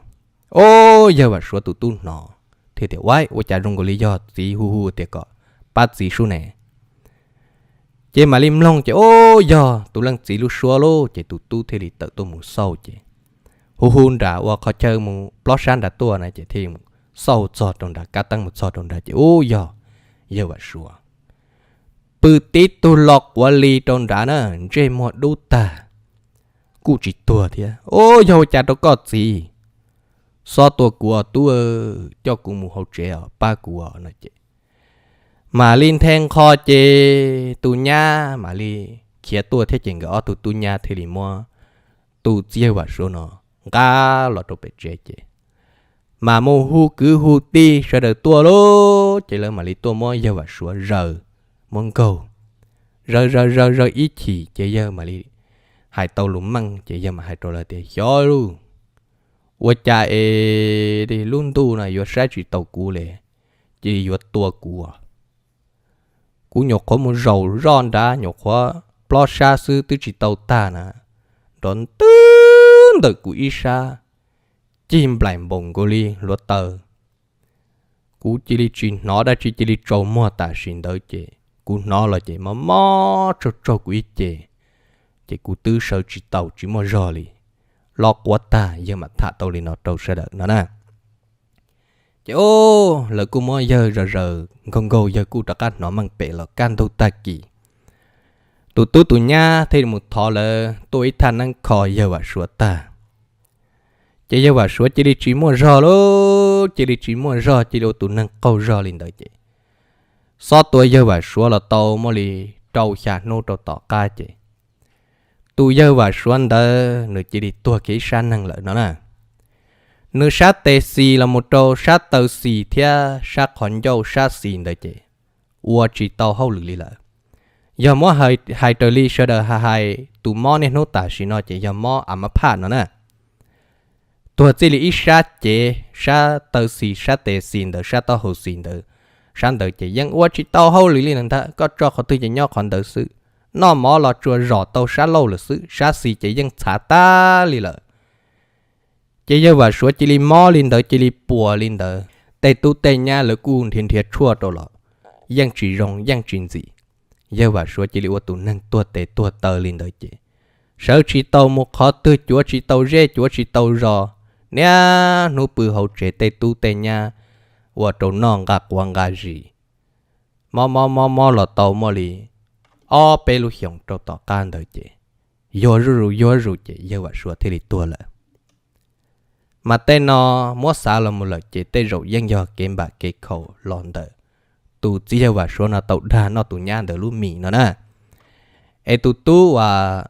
Ob, yawg Vam Suav tus tub hnov thiaj tias, Ua, ua cas zoo nkaus li yog txiv hu hu tias kom pab txiv sub ne? Ces mam li mloog ces, Ob, yog tus leej txiv lub suab lauj. Ces tus tub thiaj li tawm tuaj mus xauj ces hu hu nram ua qhov chaw mus plob sab nrad tuaj na, ces thiaj xauj txog rau nrad, kab teeb mus txog rau nrad ces, Ub, yog yawg Vam Suav. Pw tib tug lo quav li rau nrad na, ntsej muag dub tag, kuj tsis tuag thiab. Ob, yog ua cas rau koj txiv? Xob tua kuv os tub, coj kuv mus hauv tsev os, pab kuv os no ces mam li nthe nqho ces tus nyab mam li khiav tuaj thiab ces nkawd ob tug tub nyab thiaj li muab tus txiv yawg Vam Suav no nqa los rau pem tsev ces mam mus hu kwv hu tij sawv daws tuaj lauj. Ces lawv mam li tuaj muab yawg Vam Suav zaws, muab nkaug, zaws zaws zaws zaws ib chim ces yawg mam li hais tau lus meej ces yawg mam hais rau lawv tias, Xyov lauj, ua cas es lub ntuj no yuav saib tsis taus kuv li, cia li yuav tua kuv. Kuv nyuam qhuav mus zaum zoj nrad, nyuam qhuav plob sab xwb twb tsis tau tag na, nrov ntwg ntawm kuv ib sab, cig nplaim npaum nkaus li hluav taws. Kuv cia li tsis hnov dab tsi, cia li tsaus muag tam sim ntawd ces kuv hnov los ces mob mob tsaug tsaug kuv ib ce, ces kuv twb sawv tsis tau tsis muaj zog li. Lo quav tag, yawg mam tham tau li no rau sawv daws no na. Ces ob, lawv kuj muab yawg zaws zaws nkaug nkaug, yawg kuj rov qab hnov meej pem los kaj ntug tag kis. Tus tub tus nyab thiaj li mus thov lawv tuaj ib thaj neeb kho yawg Vam Suav tag. Ces yawg Vam Suav cia li tsis muaj zog lauj, cia li tsis muaj zog, cia li ua tus neeg qaug zog li ntawd ces xob tua yawg Vam Suav los tau muaj li rau xya hnub rau tom qab ces tus yawg Vam Suav ntawd nws cia li tuag kiag ib sab neeg lawm no na. Nws sab tes xis los mus rau sab taw xis thiab sab qhov ncauj sab xis ntawd ces ua tsis tau hauj lwm li lawm. Yog muab hais raws li sawv daws hais, tus mob niaj hnub tam sim no ces yog mob a ma phaj no na. Tuag txij li ib sab cev, sab taw xis, sab tes xis ntawd, sab taub hau xis ntawd, sab ntawd ces yeej ua tsis tau hauj lwm li lawm ntag. Koj tso qhov twg ces nyob qhov ntawd xwb. Noj mov los tsuas zom tau sab laug lawm xwb, sab xis ces yeej txhav tag li lawm. Ces yawg Vam Suav cia li mob li ntawd, cia li puas li ntawd, tej tub tej nyab lawv kuj nrhiav nrhiav tshuaj rau los yeej tsis zoo, yeej tsis ntxim. Yawg Vam Suav cia li ua tus neeg tuag tes tuag taw li ntawd ces sawv tsis tau mus qhov twg, cuav tsis tau zej, cuav tsis tau zos, niaj hnub pw hauv tsev, tej tub tej nyab ua rau noj nqa quav nqa zis. Mob mob mob mob los tau muaj li ob peb lub xyoos rau tom qab ntawd ces yuag zuj zus yuag zuj zus ces yawg Vam Suav thiaj li tuag lawm. Mas tej no muab xav los mus lawm ces tej zaum yeej yog kev npam kev khaum los ntawm tus txiv yawg Vam Suav no tau dag noj tus nyab ntawd lub mis no na. Es tus tub uas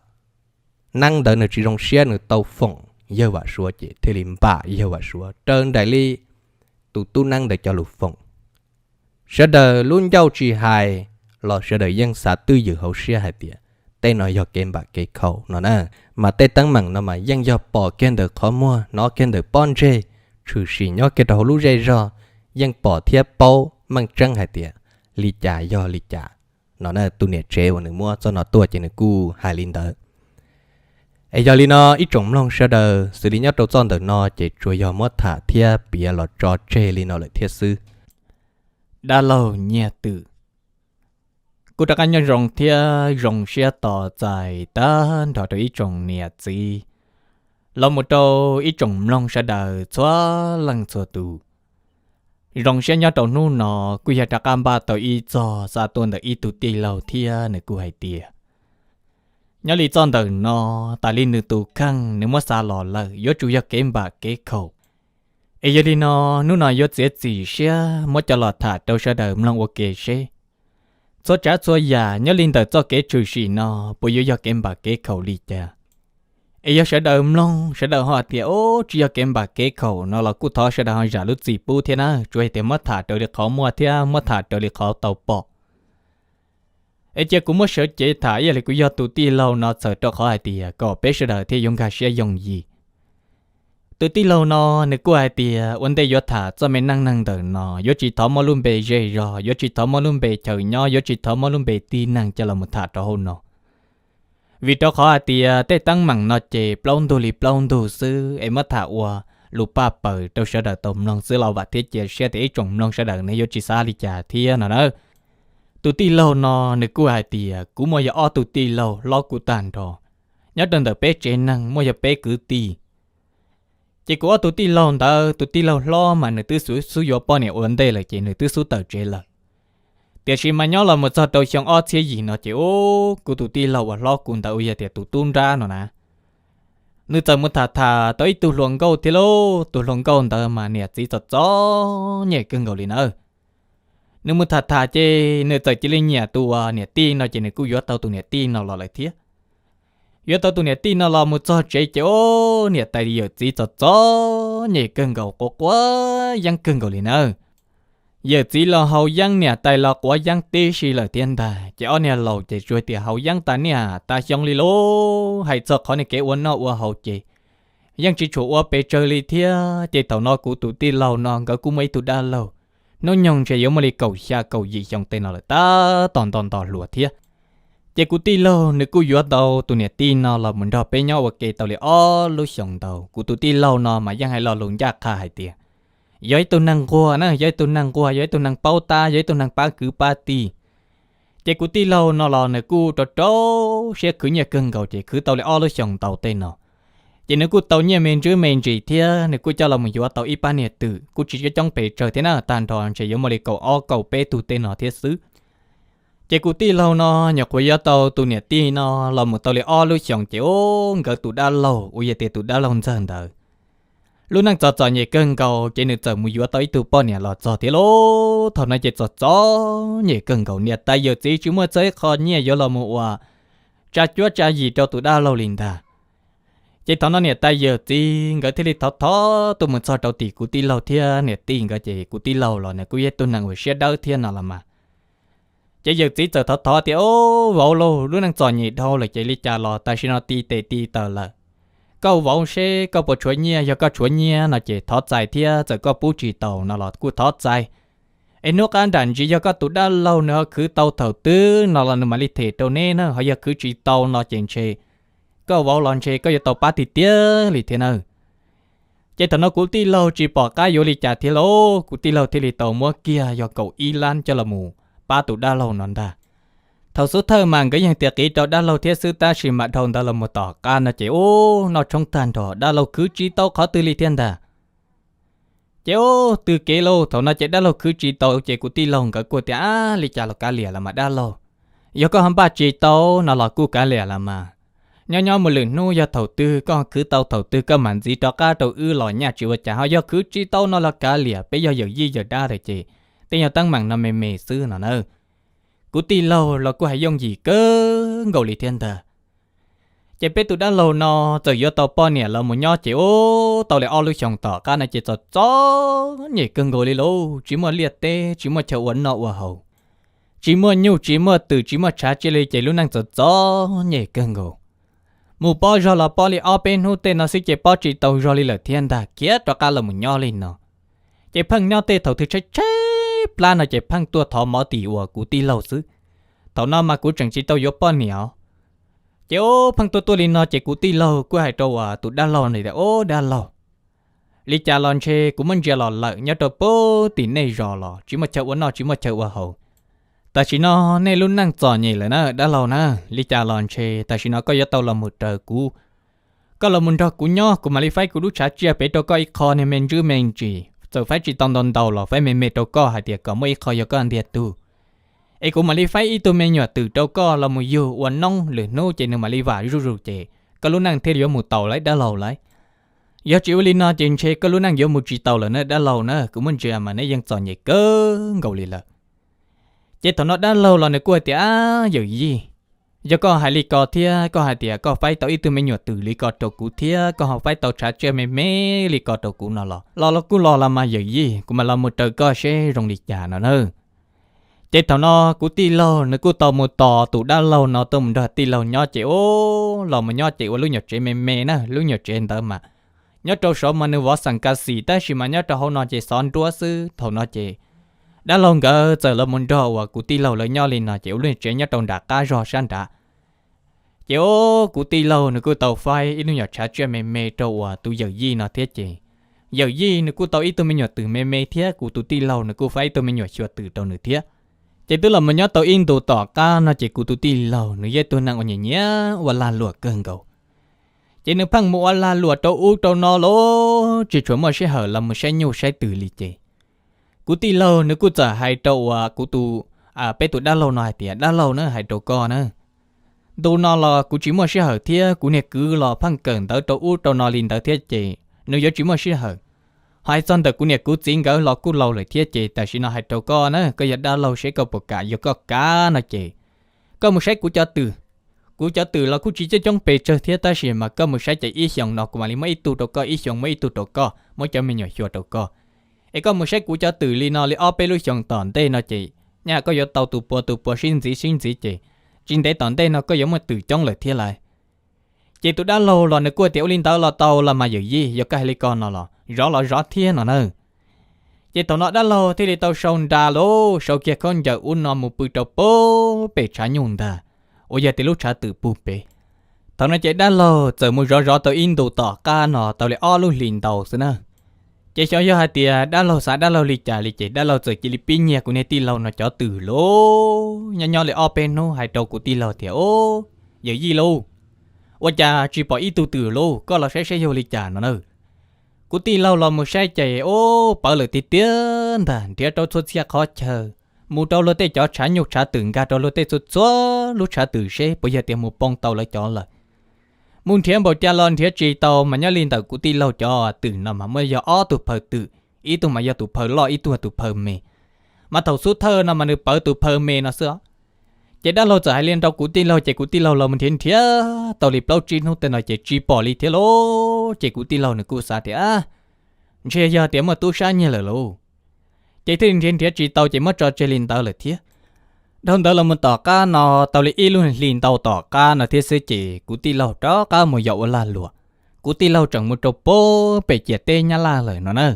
neeb ntawd nws tsis zoo siab, nws tau foom yawg Vam Suav ces thiaj li npam yawg Vam Suav raws nraim li tus tub neeb ntawd cov lus foom. Sawv daws lub ncauj tsis hais los sawv daws yeej xav twj ywm hauv siab hais tias tej no yog kev npam kev khaum no na. Mas tej teeb meem no mas yeej yog pom kiag ntawm qhov muag, hnov kiag ntawm pob ntseg, tshwm sim nyob kiag rau hauv lub zej zog, yeej pom thiab paub meej tseeb hais tias li cas yog li cas no na. Tus niam tsev uas nws muab txoj no tuaj ces nws kuj hais li ntawd. Es yog li no ib tsoom mloog sawv daws, xws li nyob rau txoj ntawm no ces tsuas yog muab tham thiab piav los tso tseg li no lawm thiab xwb. Dab laug Nyiaj Twm kuj rov qab nyob zoo thiab zoo siab tos txais tag nrho rau ib tsoom niam txiv los mus rau ib tsoom mloog sawv daws txhua leej txhua tus. Zoo siab nyob rau hnub no kuj yog rov qab npaj tau ib txog xa tuaj ntawm ib tug tij laug thiab nws kuj hais tias Nyob li txoj ntawm no, tas li nws tus kheej nws muab xa los lawm, yuav tsum yog kev npam kev khaum. Es yog li no, hnub no yuav txiav txim siab muab coj los tham rau sawv daws mloog ua ke seb txhua tsav txhua yam nyob li ntawm txoj kev tshwm sim no puas yuav yog kev npam kev khaum li cas. Es yog sawv daws mloog sawv daws ho hais tias, Ub, tsis yog kev npam kev khaum, no los kuj thov sawv daws ho zam lub txim pub thiab na, tsuas yog tias muab tham raws li qhov muaj thiab muab tham raws li qhov tau pom. Es cia kuv muab sawv cev tham ib yam li kuv yog tus tij laug no txhawm rau qhov hais tias kom peb sawv daws thiaj yuav nkag siab yooj yim. Tus tij laug no nws kuj hais tias ua ntej yuav tham txoj me neej neeg ntawm no yuav tsis thov muab lub npe zej zog, yuav tsis thov muab lub npe chaw nyob, yuav tsis thov muab lub npe tib neeg coj los mus tham rau hauv no. Vim rau qhov hais tias tej teeb meem no ces plaub ntug li plaub ntug xwb, es muab tham ua lus paj paws rau sawv daws tau mloog xwb los vam thiab cia siab tias ib tsoom mloog sawv daws nej yuav tsis xav li cas thiab no na. Tus tij laug no nws kuj hais tias kuv muaj yog ob tug tij laug hlob kuv tag nrho, nyob rau ntawm peb tsev neeg muaj yog peb kwv tij. Ces kuv ob tug tij laug ntawd, tus tij laug hlob mas nws twb xub yuav poj niam ua ntej lawm ces nws twb xub tawm tsev lawm. Tiam sis mas nyob los mus txog rau xyoo ob txhiab yim no ces ub, kuv tus tij laug uas hlob kuv ntawd uas yog tias tus tub nrab no na, nws txawm mus tham tham tau ib tug hluas nkauj thiab lauj. Tus hluas nkauj ntawd mas niam txiv txom txom nyem kawg nkaus li na. Nws mus tham tham ces nws txawm cia li nyiam tus uas niam tij no ces nws kuj yuav tau tus niam tij no los lawm thiab. Yuav tau tus niam tij no los mus txog tsev ces ub, niam tais yawm txiv txom txom nyem kawg nkaus, quav quav yeeb kawg nkaus li na. Yawm txiv los haus yeeb, niam tais los quav yeeb tib si lawm thiab ntag. Ces ob niag laus ces tsuas tias haus yeeb tas niaj tas xyoo li lauj. Hais txog qhov niag kev ua noj ua haus ces yeej tsis tshua ua pes tsawg li thiab. Ces thaum no kuv tus tij laug no nkawd kuj muaj ib tug dab laug, hnub nyoog ntshe yuav muaj li kaum xya kaum yim xyoo tej no lawm, tab tom nto nto hluas thiab. Ces kuv tij laug nws kuj yuav tau tus niam tij no los mus nrog peb nyob ua ke tau li ob lub xyoos ntau. Kuv tus tij laug no mas yeej hais lo lus ncaj qha hais tias yog ib tug neeg nquag na, yog ib tug neeg nquag, yog ib tug neeg paub tab, yog ib tug neeg pab kwv pab tij. Ces kuv tij laug no los nws kuj rau rau siab khwv nyiaj kawg nkaus ces khwv tau li ob lub xyoos ntau tej no. Ces nws kuj tau nyiaj me ntsuj me ntsis thiab nws kuj coj los mus yuav tau ib pab niag twm kuj tsis coob pes tsawg thiab na, tag nrho ntshe yuav muaj li kaum ob kaum peb tug tej no thiab xwb. Ces kuv tij laug no nyuam qhuav yuav tau tus niam tij no los mus tau li ob lub xyoos ces ub, nkawd tus dab laug uas yog tias tus dab laug ntxawg ntawd lub neej txom txom nyem kawg nkaus ces nws txawm mus yuav tau ib tug poj niam los txog thiab lauj. Thaum no ces txom txom nyem kawg nkaus, niam tais yawm txiv tsis muaj txog ib qho nyiaj yuav los mus ua tsa cuab tsa yim rau tus dab laug li ntag. Ces thaum no niam tais yawm txiv nkawd thiaj li thov thov tuaj mus txog rau tim kuv tij laug thiab niam tij nkawd ces kuv tij laug los nws kuj yog ib tug neeg uas siab dawb thiab no los mas. Ces yawm txiv txawm thov thov tias, Au, vauv lauj, lub neej txom nyem dhau lawm ces li cas los tam sim no ti tes ti taw lawm. Koj vauv seb koj puas tshuav nyiaj, yog koj tshuav nyiaj no ces thov txais thiab, txawm koj pub tsis tau no los kuj thov txais. Es hnub qab nram ntsis yog koj tus dab laug nws ho khwv tau thaum twg no los nws mam li them rau neb na, ho yog khwv tsis tau no ces ntshe koj vauv los ntshe koj yuav tau pab tiag tiag li thiab na. Ces thaum no kuv tij laug tsis pom qab yuav li cas thiab lauj, kuv tij laug thiaj li tau muab kiag yog kaum ib lab coj los mus pab tus dab laug no ntag. Thaum xub thawj mas nkawd yeej tias qiv rau dab laug thiab xwb, tab sis mas dhau ntawd los mus tom qab no ces ub, noj tshoob tag nrho dab laug khwv tsis tau qhov twg li thiab ntag. Ces ub, tws kev lauj, thaum no ces dab laug khwv tsis tau ces kuv tij laug nkawd kuj tias, Ab, li cas los kav liam los mas dab laug, yog koj ho npaj tsis tau no los kuj kav liam los mas. Nyob nyob mus lwm hnub yog thaum twg koj khwv tau thaum twg koj mam ntxiv rov qab rau wb los nyaj tsis ua cas, ho yog khwv tsis tau no los kav liam, peb yog yawm yij yawm dab lawm ces tej nyuag teeb meem no me me xwb no na. Kuv tij laug los kuj hais yooj yim kawg nkaus li thiab ntag. Ces peb tus dab laug no txawm yuav tau poj niam los mus nyob ces ub, tau li ob lub xyoos tom qab no ces txom txom nyem kawg nkaus li lauj, tsis muaj liaj teb, tsis muaj chaw ua noj ua haus, tsis muaj nyuj tsis muaj twm tsis muaj tshav tsi li ces lub neej txom txom nyem kawg nkaus. Mus pob zog los pob li ob peb hnub tej no xwb ces pob tsis tau zog li lawm thiab ntag, khiav rov qab los mus nyob li no. Ces pheej nyob tej thaum twg tshaib tshaib plab no ces pheej tuaj thov mov tim uas kuv tij laug xwb. Thaum no mas kuv tseem tsis tau yuav poj niam os. Ces ub, pheej tuaj tuaj li no ces kuv tij laug kuj hais rau uas tus dab laug no tias, Ub dab laug, li cas los ntshe kuv muab ntsia los lawm, nyob rau pem tim nej zos los tsis muaj chaw ua noj tsis muaj chaw ua haus. Tam sim no nej lub neej txom nyem lawm na dab laug na, li cas los ntshe tam sim no koj yuav tau los mus raws kuv, koj los mus nrog kuv nyob, kuv mam li faib kuv lub tshav tsiaj pem rau koj ib qho niag me ntsuj me ntsis, txawm faib tsis tau ntau ntau los faib me me rau koj hais tias kom muaj ib qho yog koj ntiag tug. Es kuv mam li faib ib tug me nyuam twm rau koj los mus yug ua noob, lwm hnub ces nws mam li vam zuj zus ces koj lub neej thiaj yuav mus taus lawm dab laug lawm. Yog tsis ua li no ces ntshe koj lub neej yuav mus tsis taus lawm na dab laug na, kuv muab ntsia mas neb yeej txom nyem kawg nkaus li lawm. Ces thaum no dab laug los nws kuj hais tias, Ab yawm yij, yog koj hais li ko thiab koj hais tias koj faib tau ib tug me nyuam twm li ko rau kuv thiab koj ho faib tau tshav tsiaj me me li ko rau kuv no los los los kuj los los mas yawm yij, kuv mam los mus raws koj seb zoo li cas no na. Ces thaum no kuv tij laug nws kuj tau mus tos tus dab laug no tuaj mus nrog tij laug nyob ces ub, los mus nyob ces ua lub nyuam tsev me me na, lub nyuam tsev ntawd mas nyob rau saud mas nws vov xeem ka xim tab sis mas nyob rau hauv no ces xov nruab xwb. Thaum no ces dab laug nkawd txawm los mus nrog uas kuv tij laug lawv nyob li no ces ua lub nyuam tsev nyob rau nram qab zog sab nrad. Ces ub, kuv tij laug nws kuj tau faib ib lub nyuam tshav tsiaj me me rau uas tus yawm yij no thiab ces yawm yij nws kuj tau ib tug me nyuam twm me me thiab kuv tus tij laug nws kuj faib ib tug me nyuam xyuas twm rau nws thiab. Ces twb los mus nyob tau ib ntus tom qab no ces kuv tus tij laug nws yog ib tug neeg uas nyiam nyiam ua lag luam kawg nkaus. Ces nws pheej mus ua lag luam rau ub rau no los tsis tshua muaj sij hawm los mus saib nyuj saib twm li ces kuv tij laug nws kuj txawm hais rau uas kuv tus, peb tus dab laug no hais tias, Dab laug na, hais rau koj na, ntu no los kuv tsis muaj sij hawm thiab kuv niag kwv los pheej kawm ntawv rau ub rau no li ntawd thiab ces nws yuav tsis muaj sij hawm. Ho hais txog ntawm kuv niam kuv txiv nkawd los kuj laus lawm thiab ces tam sim no hais rau koj na, koj yog dab laug seb koj puas kam, yog koj kam no ces koj mus saib kuv cov twm. Kuv cov twm los kuj tsis coob coob pes tsawg thiab tab sis mas koj mus saib ces ib xyoos no kuv mam li muab ib tug rau koj, ib xyoos muab ib tug rau koj, muab cov me nyuam xyuas rau koj. Es koj mus saib kuv cov twm li no li ob peb lub xyoos tom ntej no ces nyaj koj yuav tau tus puav tus puav sib ntxiv sib ntxiv ces tsis ntev tom ntej no koj yuav muaj twm coob lawm thiab lauj. Ces tus dab laug los nws kuj tias, Ua li ntawd los tau los mas yawm yij, yog koj hais li ko no los zov los zov thiab no na. Ces thaum no dab laug thiaj li tau sau nra lauj, sau kiag khaub ncaws ub no mus pw rau pem tshav nyuj ntag, uas yog tias lub tshav twm puag pem. Thaum no ces dab laug txawm mus zov zov tau ib ntus tom qab no tau li ob lub hlis ntau xwb na. Ces xyov yog hais tias dab laug xav dab laug li cas li ces dab laug txawm cia li pib nyiag kuv niag tij laug no cov twm lauj. Nyob nyob li ob peb hnub hais rau kuv tij laug tias, Ub, yawm yij lauj, ua cas tsis pom ib tug twm lauj, koj los saib saib yog li cas no na. Kuv tij laug los mus saib ces ub, pawv lawm tiag tiag ntag, nrhiav rau txhua txhia qhov chaw, mus rau luag tej cov tshav nyuj tshav twm, nkag rau luag tej txhua txhua lub tshav twm seb puas yog tias mus poob tau lawv cov lawm. Mus nrhiav npaum cas los nrhiav tsis tau, mas nyob li ntawm kuv tij laug cov twm no mas muaj yog ob tug phaw twm, ib tug mas yog tus phaw loj, ib tug tus phaw me. Mas thaum xub thawj no mas nws pawv tus phaw me no xwb os. Ces dab laug txawm hais li rau kuv tij laug ces kuv tij laug los mus nrhiav nrhiav tau li plaub tsib hnub tej no ces tsis pom li thiab lauj. Ces kuv tij laug nws kuj xav tias, Ntshe yog tias muaj tub sab nyiag lawm lauj. Ces thiaj li nrhiav nrhiav tsis tau ces muab tso tseg li ntawd lawm thiab. Dhau ntawd los mus tom qab no tau li ib lub hlis ntau tom qab no thiab xwb ces kuv tij laug rov qab mus yos ua lag luam. Kuv tij laug tseem mus rau puag pem ciam teb Nyab Laj lawm no na.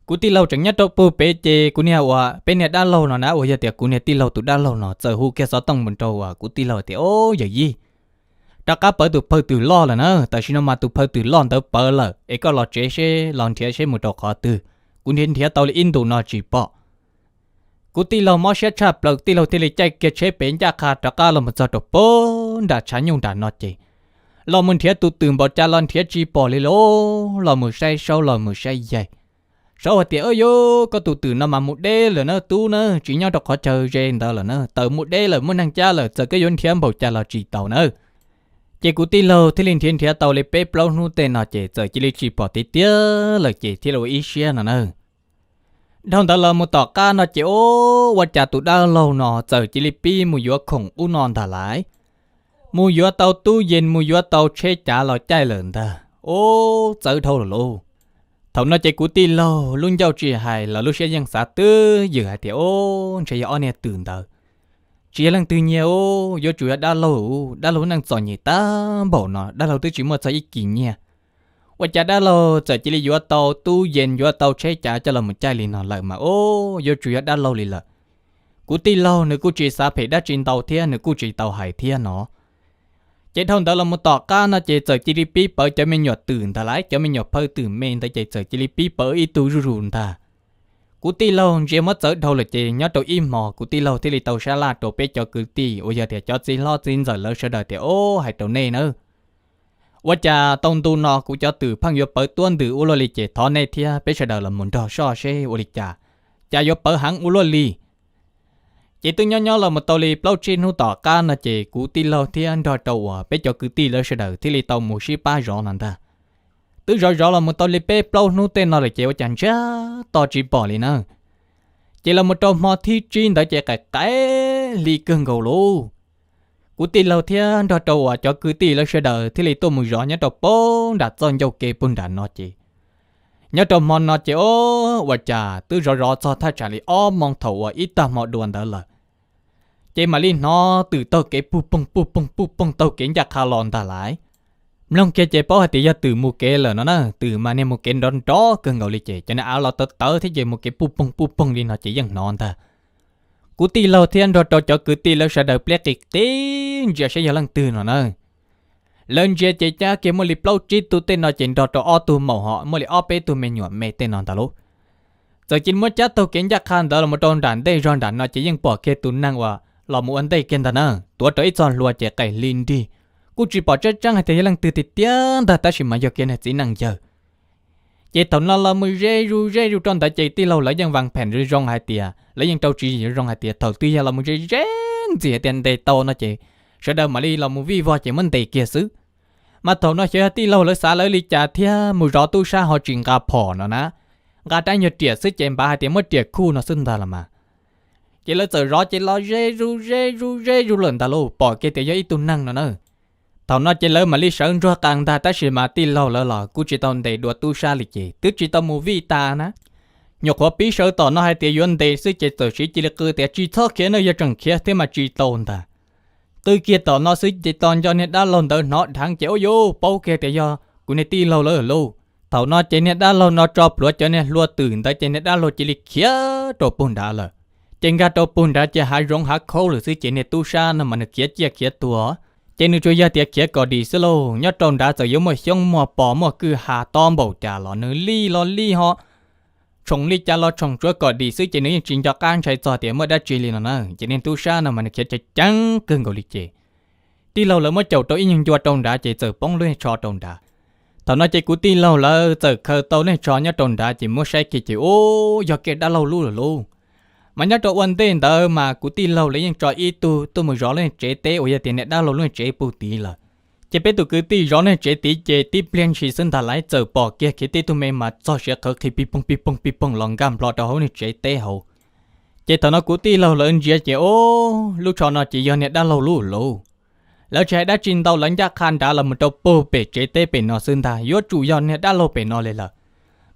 Kuv tij laug tseem nyob rau puag pem ces kuv niag uas peb niag dab laug no na, uas yog tias kuv niag tij laug tus dab laug no txawm hu kiag xov tooj mus rau uas kuv tij laug tias, Ob yawm yij, rov qab pawv tus phaw twm loj lawm na, tam sim no mas tus phaw twm loj ntawd pawv lawm es koj los tsev seb los nrhiav seb mus rau qhov twg. Kuv nrhiav nrhiav tau li ib ntus no tsis pom. Kuv tij laug mob siab tshaj plaws, tij laug thiaj li caij kiag tsheb pem ncaj qha rov qab los mus txog rau puag nram tshav nyuj nram no ces los mus nrhiav tus twm npaum cas los nrhiav tsis pom li lauj. Los mus saib saub los mus saib yaig, saub hais tias, Ub yus, koj tus twm no mas mus deb lawm na tub na, tsis nyob rau qhov chaw ze ntawd lawm na, tawm mus deb lawm, muaj neeg cab lawm, txawm koj yuav nrhiav npaum cas los tsis tau na. Ces kuv tij laug thiaj li nrhiav nrhiav tau li peb plaub hnub tej no ces txawm cia li tsis pom tiag tiag lawm ces thiaj li ua ib siab no na. Dhau ntawd los mus tom qab no ces ub, ua cas tus dab laug no txawm cia li pib mus yuav khoom ub no ntag lauj. Mus yuav tau tub yees, mus yuav tau tsheb cav los caij lawm ntag. Ub, txawv dhau lawm lauj. Thaum no ces kuv tij laug lub ncauj tsis hais los lub siab yeej xav twb ywm hais tias, Ub, ntshe yog ob niag twm ntawd, tsis yog leej twg nyiag ub, yuav tsum yog dab laug ub, dab laug neej txom nyem tag npaum no dab laug twb tsis muaj txog ib kis nyiaj. Ua cas dab laug txawm cia li yuav tau tub yees, yuav tau tsheb cav coj los mus caij li no lawm mas ub, yuav tsum yog dab laug li lawm. Kuv tij laug nws kuj tsis xav phem dab tsi ntau thiab nws kuj tsis tau hais thiab no. Ces dhau ntawd los mus tom qab no ces txawm cia li pib pawv cov me nyuam twm ntag lauj, cov me nyuam phaw twm me ntawd ces txawm cia li pib pawv ib tug zuj zus ntag. Kuv tij laug ntsia muab txawv dhau lawm ces nyob rau ib hmos kuv tij laug thiaj li tau sab laj rau peb cov kwv tij uas yog tias cov txiv hlob txiv ntxawm lawv sawv daws tias, Ob, hais rau nej nawb, ua cas tau ntu no kuv cov twm pheej yuav pawv tuab ntws ua luaj li ces thov nej thiab peb sawv daws los mus nrog soj seb ua li cas, cas yuav pawv heev ua luaj li. Ces twb nyob nyob los mus tau li plaub tsib hnub tom qab no ces kuv tij laug thiab nrog rau uas peb cov kwv tij lawv sawv daws thiaj li tau mus sib pab zov no ntag. Twb zov zov los mus tau li peb plaub hnub tej no lawm ces ua cas ntsiag to tsis pom li na. Ces los mus rau hmo thib tsib ntawd ces qaim qaim hli kawg nkaus lauj. Kuv tij laug thiab nrog rau uas cov kwv tij lawv sawv daws thiaj li tuaj mus zov nyob rau poob nram txoj ncauj kev puag nram no ces, nyob rau hmo no ces o, ua cas twb zov zov txog thaj tsam li ob moo thaum uas ib tag hmo dua ntawd lawm, ces mam li hnov twm taug kev puj poog puj poog puj poog taug kev ncaj qha los ntag lauj. Mloog kiag ces paub hais tias yog twm mus kev lawm no na, twm mas niag mus kev nrov nrov kawg nkaus li ces cov niag av los tawv tawv thiab ces mus kev puj poog puj poog li no ces yeej hnov ntag. Kuv tij laug thiab nrog rau cov kwv tij lawv sawv daws pliab qis qis ntsia saib yog leej twg no na. Lawv ntsia ces cab kiag muaj li plaub tsib tug tej no ces nrog rau ob tug maum ho muaj li ob peb tug me nyuam me tej no ntag lauj. Txawm cia li muab cab taug kev ncaj qha ntawd los mus rau nram ntej zog nram no ces yeej pom kiag tus neeg uas los mus ua ntej kiag ntag na, tuav rau ib txoj hlua ces qaim hli nrig, kuj tsis pom tseeb tseeb hais tias yog leej twg tiag tiag ntag tab sis mas yog kiag niag txiv neej yawg. Ces thaum no los mus ze zus ze zus rau ntawd ces tij laug lawv yeej vas phem zoo zoo hais tias lawv yeej rau tswv yim zoo zoo hais tias thaum twg yog los mus ze ze ntxim hais tias ntes tau no ces sawv daws mam li los mus vij vog ces muab ntes kiag xwb. Mas thaum no xyov yog tij laug lawv xav lawv li cas thiab mus zov tub sab ho tsis nqa phom no na, nqa rab nyuag riam xwb ces npav hais tias muab riam khuj no xwb ntag los mas. Ces lawv txawm zov ces los ze zus ze zus ze zus lawm ntag lauj, pom kiag tias yog ib tug neeg no na. Thaum no ces lawv mam li sawv ntsuag qas ntag tab sis mas tij laug lawv los kuj tsis tau ntes dua tub sab li ces twb tsis tau mus vij tas na. Nyuam qhuav pib sawv tom no hais tias yuav ntes xwb ces txawm siv cia li qw tias tsis txhob khiav na, yog tseem khiav thiab mas tsis tau ntag. Qw kiag tom no xwb ces tos nco niag dab laug ntawd hnov dheev ces ua yuj paub kiag tias yog kuv niag tij laug lawv lauj. Thaum no ces niag dab laug no tso plhuav cov niag hlua twm ntawd ces niag dab laug cia li khiav rau puag nrad lawm. Ces nkag rau puag nrad ces hav zoov hav khaub lawm xwb ces niag tub sab no mas nws khiav ciaj khiav tuag, ces nws tsuas yog tias khiav kom dim xwb lauj. Nyob rau nrad txawm yuav muaj xyoob muaj pos muaj kwj ha tob npaum cas los nws lij los lij ho tshoom li cas los tshoom tsuav kom dim xwb ces nws yeej tsis nco qab ntshai txog tias muaj dab tsi li no na. Ces niag tub sab no mas nws khiav ceev ceev kawg nkaus li ces tij laug lawv muab caum rau ib nyuag ncua rau nrad ces txawm poob lub niag tsho rau nrad. Thaum no ces kuv tij laug lawv txawm khaws tau lub niag tsho nyob rau nrad ces muab saib kiag ces ub, yog kiag dab laug lub lawm lauj. Mas nyob rau ua ntej ntawd mas kuv tij laug lawv yeej tso ib tug tuaj mus zov lub niag tsev teb uas yog tias niag dab laug lub niag tsev puag tid lawm. Ces peb tus kwv tij zov lub niag tsev tid ces tib pliag ntshis xwb ntag lauj txawm pom kiag khiav tib tug me mas txog siav qhawv qhi pig poog pig poog pig poog los nkag nplo rau hauv niag tsev teb hauv. Ces thaum no kuv tij laug lawv ntsia ces ub, lub tsho no ces yog niag dab laug lub lauj. Lawv tsis hais dab tsi ntau lawv ncaj qha nrad los mus rau puag pem tsev teb pem no xwb ntag, yuav tsum yog niag dab laug pem no li lawm.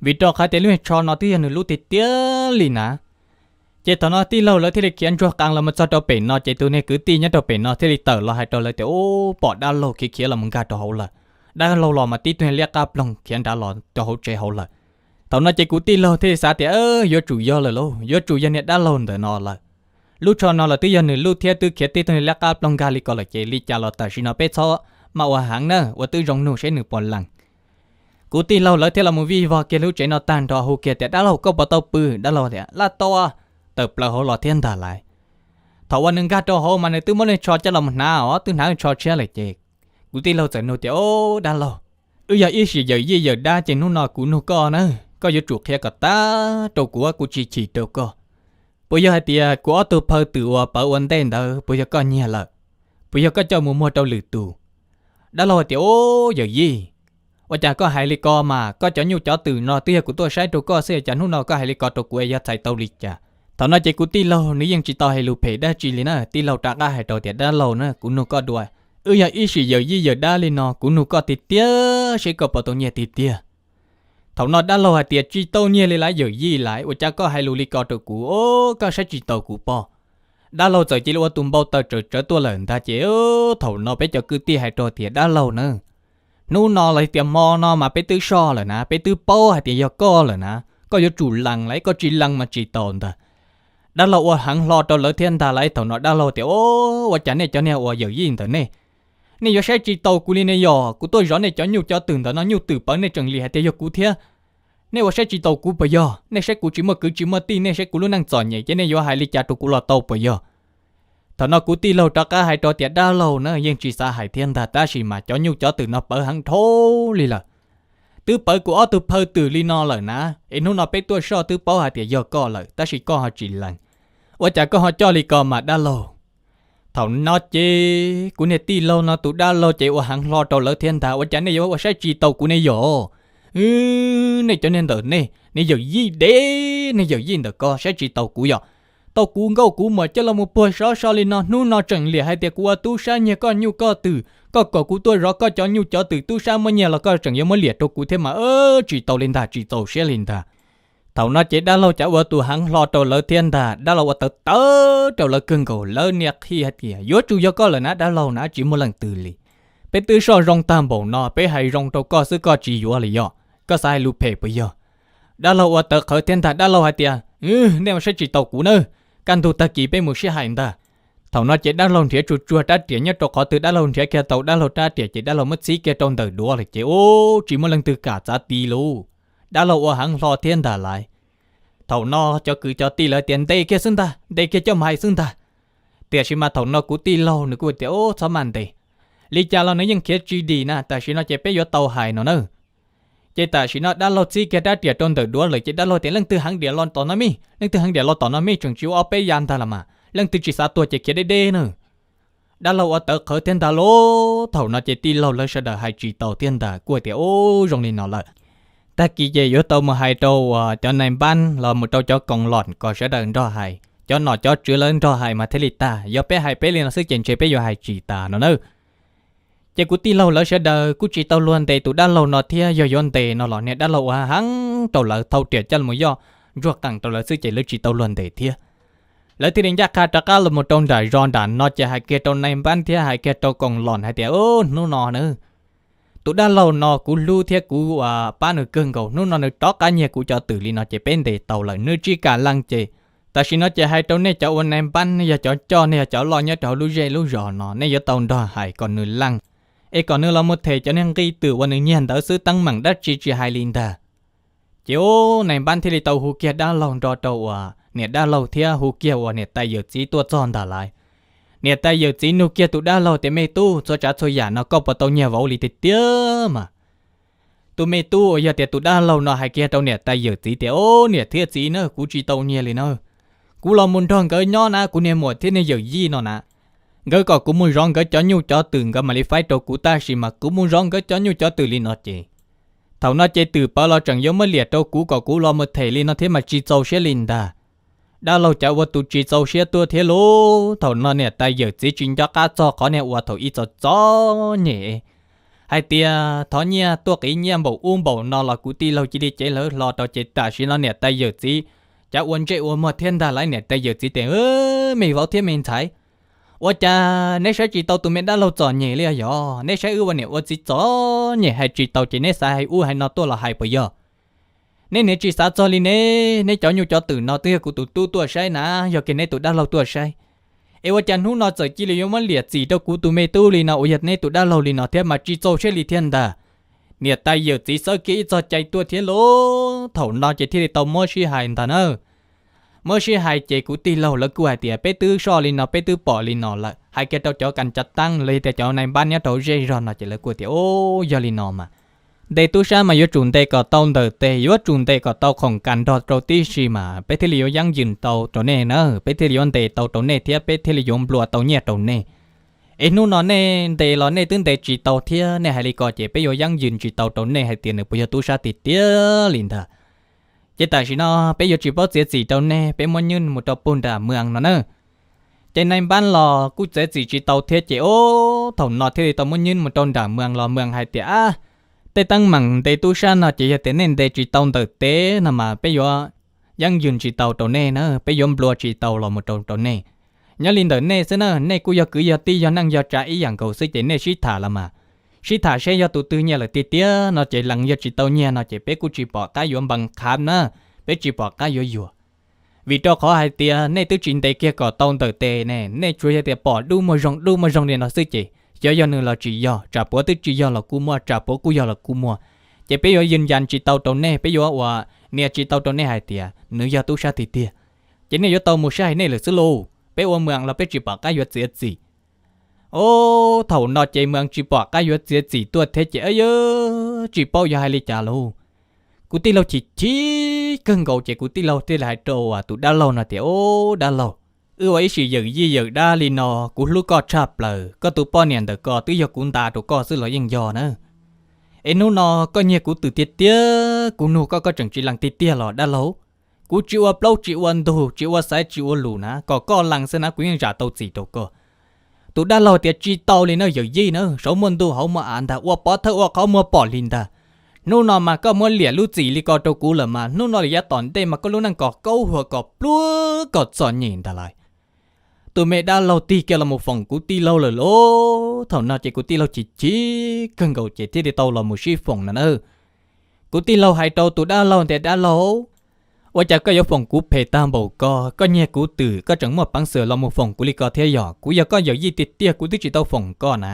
Vim rau qhov tias lub niag tsho no twb yog nws lub tiag tiag li na. Ces thaum no tij laug lawv thiaj li khiav ntsuag qees los mus txog rau pem no ces tus niag kwv tij nyob rau pem no thiaj li tawm los hais rau lawv tias ub, pom dab laug khiav khiav los mus nkag rau hauv lawm. Dab laug los mas tib tug niag liab qab ploog khiav nrad los rau hauv tsev hauv lawm. Thaum no ces kuv tij laug thiaj li xav tias yuav tsum yog lawm lauj, yuav tsum yog niag dab laug ntawm no lawm. Lub tsho no los twb yog nws lub thiab twb khiav tib tug niag liab qab ploog nkag li ko lawm ces li cas los tam sim no peb txhob maj ua heev na, ua twb zoo nug seb nws puas lees. Kuv tij laug lawv thiaj los mus vij vog kiag lub tsev no tag nrho hu kiag tias dab laug koj puas tau pw, dab laug tias laj tau, tawm plaws hauv los thiab ntag lauj. Thaum uas nws nkag rau hauv mas nws twb muab lub tsho coj los mus hnav os, twb hnav lub tsho tshiab lawm ces kuv tij laug txawm nug tias ub, dab laug, wb yog ib sim yawm yij yawm dab ces hnub no kuv nug koj na, koj yuav tsum qhia kom tag rau kuv, kuv tsis chim rau koj. Puas yog hais tias kuv ob tug phaw twm uas pawv ua ntej ntawd puas yog koj nyiag lawm? Puas yog koj coj mus muag rau lwm tus? Dab laug hais tias ub, yawm yij, ua cas koj hais li ko mas, koj cov nyuj cov twm no twb yog kuv tuaj saib rau koj xwb cas hnub no koj hais li ko rau kuv es yog txhais tau li cas? Thaum no ces kuv tij laug nws yeej tsis tau hais lus phem dab tsi li na, tij laug rov qab hais rau tias dab laug na, kuv nug koj dua, wb yog ib sim yawm yij yawm dab li no kuv nug koj tiag tiag seb koj puas tau nyiag tiag tiag. Thaum no dab laug hais tias tsis tau nyiag li lauj yawm yij lauj, ua cas koj hais lus li ko rau kuv, koj saib tsis taus kuv pob? Dab laug txawm cia li ua tus npau taws tsawv tsawv tuaj lawm ntag ces thaum no peb cov kwv tij hais rau tias dab laug na, hnub no los tias hmo no mas peb twb soj lawm na, peb twb paub hais tias yog koj lawm na, koj yuav tsum lees lauj, koj tsis lees mas tsis tau ntag. Dab laug ua heev hlo rau lawv thiab ntag lauj. Thaum no dab laug tias ua cas nej cov niag uas yawm yij ntawm nej, nej yuav saib tsis taus kuv li ne, yog kuv tuaj zov nej cov nyuj cov twm ntawm no, nyuj twm pawv nej tseem li hais tias yog kuv thiab. Nej ua saib tsis taus kuv puas yog? Nej saib kuv tsis muaj kwv tsis muaj tij, nej saib kuv lub neej txom nyem ces nej yuav hais li cas rau kuv los tau puas yog? Thaum no kuv tij laug rov qab hais rau tias dab laug na, yeej tsis xav hais thiab ntag tab sis mas cov nyuj cov twm no pawv heev dhau li lawm. Twb pawv kuv ob tug phaw twm li no lawm na, es hnub no peb tuaj soj twb paub hais tias yog koj lawm tab sis koj ho tsis lees. Ua cas koj ho coj li ko mas dab laug? Thaum no ces kuv niag tij laug no tus dab laug ces ua heev hlo rau lawv thiab ntag, ua cas nej yuav ua saib tsis taus kuv ne yom? Nej cov niag ntawm nej, nej yawm yij dev, nej yawm yij ntawm ko saib tsis taus kuv yom? Tau kuv nkauj kuv muam coj los mus puag sov so li no, hnub no tseem liam hais tias kuv ua tub sab nyiag koj nyuj koj twm, koj kom kuv tuaj zov koj cov nyuj cov twm tub sab muab nyiag los koj tseem yuav muab liam rau kuv thiab mas, tsis tau li ntag, tsis txaus siab li ntag. Thaum no ces dab laug cas ua tus heev hlo rau lawv thiab ntag, dab laug ua tawv tawv rau lawv kawg nkaus, lawv niaj qhi hais tias yuav tsum yog koj lawm na dab laug na, tsis muaj leej twg li. Peb twb soj zoo tag npaum no, peb hais zoo rau koj xwb koj tsis yuav li yom? Koj xav hais lus phem puas yog? Dab laug ua tawv qhawv thiab ntag, dab laug hais tias, nej ua saib tsis taus kuv nawb, kaj ntug tag kis peb mus sib hais ntag. Thaum no ces dab laug nrhiav tsuag tsuag rab riam nyob rau qhov twg, dab laug nrhiav kiag tau dab laug rab riam ces dab laug muab txhib kiag rau ntawm duav lawm ces ub, tsis muaj leej twg kam txav ti lauj. Dab laug ua heev hlo thiab ntag lauj. Thaum no cov kwv cov tij lawv tias ntes kiag xwb ntag, ntes kiag coj mus hais xwb ntag. Tiam sis mas thaum no kuv tij laug nws kuj tias ub, txhob maj ntes, li cas los nws yeej khiav tsis dim na, tam sim no ces peb yuav tau hais no na. Ces tam sim no dab laug txhib kiag rab riam rau ntawm duav lawm ces dab laug tias leej twg heev diam los tom no me, leej twg heev diam los tom no me, tseem tsis ua ob peb ya ntag los mas, leej twg tsis xav tuag ces khiav deb deb na. Dab laug ua tawv qhawv thiab ntag lauj. Thaum no ces tij laug lawv sawv daws hais tsis taus thiab ntag, kuj tias ub, zoo li no lawm, tag kis ces yuav tau mus hais rau uas cov nais npab los mus rau cov koom los kom sawv daws nrog hais, cov nom cov tswv lawv nrog hais mas thiaj li tag, yog peb hais peb li no xwb ces ntshe peb yuav hais tsis tas no na. Ces kuv tij laug lawv sawv daws kuj tsis tau luag ntes tus dab laug no thiab, yog yuav ntes no los niag dab laug ua heev rau lawv, thau riam coj los yoj ntsuag qees rau lawv xwb ces lawv tsis tau luag ntes thiab. Lawv thiaj li ncaj qha rov qab los mus rau nram zos nram no ces hais kiag rau nais npab thiab hais kiag rau koom los hais tias ub, hnub no na, tus dab laug no kuv hlub thiab kuv pab nws kawg nkaus, hnub no nws rov qab nyiag kuv cov twm li no ces peb ntes tau lawm, nws tsis kam lees ces tam sim no ces hais rau nej cov ua nais npab, nej yog cov coj, nej yog cov loj nyob rau hauv lub zej lub zos no, nej yuav tau nrog hais kom nws lees, es kom nws los mus them cov niag nqi twm uas nws nyiag ntawd xwb, teeb meem dab tsi tsis hais li ntag. Ces ub, nais npab thiaj li tau hu kiag dab laug nrog rau uas niam dab laug thiab hu kiag uas niam tais yawm txiv tuaj txog ntag lauj. Niam tais yawm txiv nug kiag tus dab laug tias me tub, txhua tsav txhua yam no koj puas tau nyiag vauv li tiag tiag mas? Tus me tub uas yog tias tus dab laug no hais kiag rau niam tais yawm txiv tias ub, niam thiab txiv na, kuv tsis tau nyiag li na. Kuv los mus nrog nkawd nyob na, kuv niag muam thiab niag yawm yij no na, nkawd kom kuv mus zov nkawd cov nyuj cov twm nkawd mam li faib rau kuv, tab sis mas kuv mus zov nkawd cov nyuj cov twm li no ces thaum no ces twm pawv los tseem yuav muab liam rau kuv kom kuv los mus them li no thiab mas tsis txaus siab li ntag. Dab laug cas ua tus tsis txaus siab tuaj thiab lauj. Thaum no niam tais yawm txiv tsis nco qab txog qhov niag ua thaum ub txom txom nyem hais tias thov nyiaj tuaj qiv nyiaj npaum ub npaum no los kuv tij laug cia li cev lawv hlo rau ces tam sim no niam tais yawm txiv cas ua ntsej ua muag thiab ntag lauj. Niam tais yawm txiv tias me vauv thiab me ntxhais, ua cas neb saib tsis tau tus me dab laug txom nyem li yog? Neb saib wb ua niam ua txiv txom nyem hais tsis tau ces neb xav hais ub hais no tuaj los hais puas yog? Neb niam tsis xav txog li ne, neb cov nyuj cov twm no twb yog kuv tus tub tuaj saib na, yog kiag neb tus dab laug tuaj saib. Es ua cas hnub no txawm cia li yuav muab liam txim rau kuv tus me tub li no uas yog neb tus dab laug li no thiab mas tsis txaus siab li thiab ntag. Niam tais yawm txiv xawb kiag ib txog cai tuaj thiab lauj. Thaum no ces thiaj li tau muab sib hais ntag na. Muab sib hais ces kuv tij laug lawv kuj hais tias peb twb soj li no peb twb pom li no lawm, hais kiag rau cov kas cav teeb los yog tias cov nais npab nyob rau zej zog no ces lawv kuj tias ub, yog li no mas ntes tub sab mas yuav tsum ntes kom tau ntawm tes, yuav tsum ntes kom tau khoom kas nrog rau tib si mas peb thiaj li yuav yeeb yws tau rau nej na, peb thiaj li yuav ntes tau rau nej thiab peb thiaj li yuav nplua tau nyiaj rau nej. Es hnub no nej ntes los nej twb ntes tsis tau thiab, nej hais li ko ces peb yuav yeeb yws tsis tau rau nej hais tias nws puas yog tub sab tiag tiag li ntag. Ces tam sim no peb yuav tsis paub txiav txim rau nej, peb muab nywb mus rau puag nram Mws no na. Ces nais npab los kuj txiav txim tsis tau thiab ces ub, thaum no thiaj li tau muab nywb mus rau nram Mws los Mws hais tias ab, tej teeb meem ntes tub sab no ces yog tias nej ntes tsis tau ntawm tes no mas peb yuav yeeb yws tsis tau rau nej na, peb yuav nplua tsis tau los mus rau rau nej. Nyob li ntawm nej xwb na, nej kuj yog kwv yog tij yog neej yog tsav ib yam nkaus xwb ces nej sib tham los mas, sib tham seb yog tus twg nyiag lawm tiag tiag no ces lees yog tsis tau nyiag no ces peb kuj tsis pom qab yuav npees qhav na, peb tsis pom qab yuav yuam. Vim rau qhov hais tias nej twb tsis ntes kiag kom tau ntawm tes ne, nej tsuas yog tias pom dub muag zoo dub muag zoo li no xwb ces xyov yog nws los tsis yog, tsam puav twb tsis yog los kuj muaj, tsam puav kuj yog los kuj muaj. Ces peb yuav yws yas tsis tau rau nej, peb yuav ua nias tsis tau rau nej hais tias nws yog tub sab tiag tiag. Ces nej yuav tau mus sib hais nej lawm xwb lauj, peb ua Mws los peb tsis pom qab yuav txiav txim. Ub, thaum no ces Mws tsis pom qab yuav txiav txim tuaj thiab ces yog tsis paub yuav hais li cas lauj. Kuv tij laug chim chim kawg nkaus ces kuv tij laug thiaj li hais rau tus dab laug no tias ub, dab laug, Wb ua ib sim yawm yij yawm dab li no, kuv hlub koj tshaj plaws, koj tus poj niam ntawm ko twb yog kuv nta rau koj xwb los yeej yog na. Es hnub no koj nyiag kuv twm tiag tiag, kuv nug koj koj tseem tsis lees tiag tiag los dab laug? Kuv tsis ua plaub tsis ua ntug, tsis ua xaiv tsis ua lus na, kom koj lees xwb na kuv yeej zam tau txim rau koj. Tus dab laug tias tsis tau li na yawm yij na, saum muaj ntuj hauv muaj av ntag, ua pov thawj ua qhov muag pom li ntag. Hnub no mas koj muab liam lub txim li ko rau kuv lawm mas hnub no lawm yav tom ntej mas koj lub neej kom kaub huam kom pluag kom txom nyem ntag lauj. Tus me dab laug tig kiag los mus foom kuv tij laug lawm lauj. Thaum no ces kuv tij laug chim chim kawg nkaus ces thiaj li tau los mus sib foom no na. Kuv tij laug hais rau tus dab laug tias dab laug, ua cas koj yuav foom kuv phem tag npaum ko, koj nyiag kuv twm koj tseem muaj peev xwm los mus foom kuv li ko thiab yog? Kuv yog koj yawm yij tiag tiag kuv twb tsis tau foom koj na.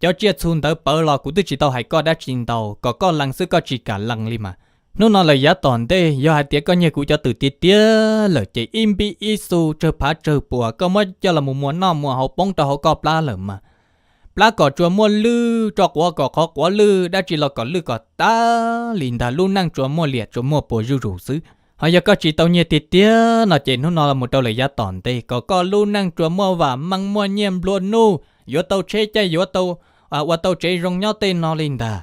Cov tsiaj txhu ntawd pawv los kuv twb tsis tau hais koj dab tsi ntau, kom koj lees xwb koj tsis kam lees li mas. Hnub no lawm yav tom ntej yog hais tias koj nyiag kuv cov twm tiag tiag lawm ces ib npib ib xu tsawg phav tsawg puas koj muab coj los mus muas noj muas haus poob rau hauv koj plab lawm mas. Plab kom tsuas muaj lwj, tso quav kom qhov quav lwj, dab tsi los kom lwj kom tag li ntag, lub neej tsuas muaj liam tsuas muaj puas zuj zus xwb. Ho yog koj tsis tau nyiag tiag tiag no ces hnub no los mus rau lawm yav tom ntej kom koj lub neej tsuas muaj vam meej muaj nyiaj nplua nuj, yuav tau tsheb caij yuav tau, ua tau tsev zoo nyob tej no li ntag.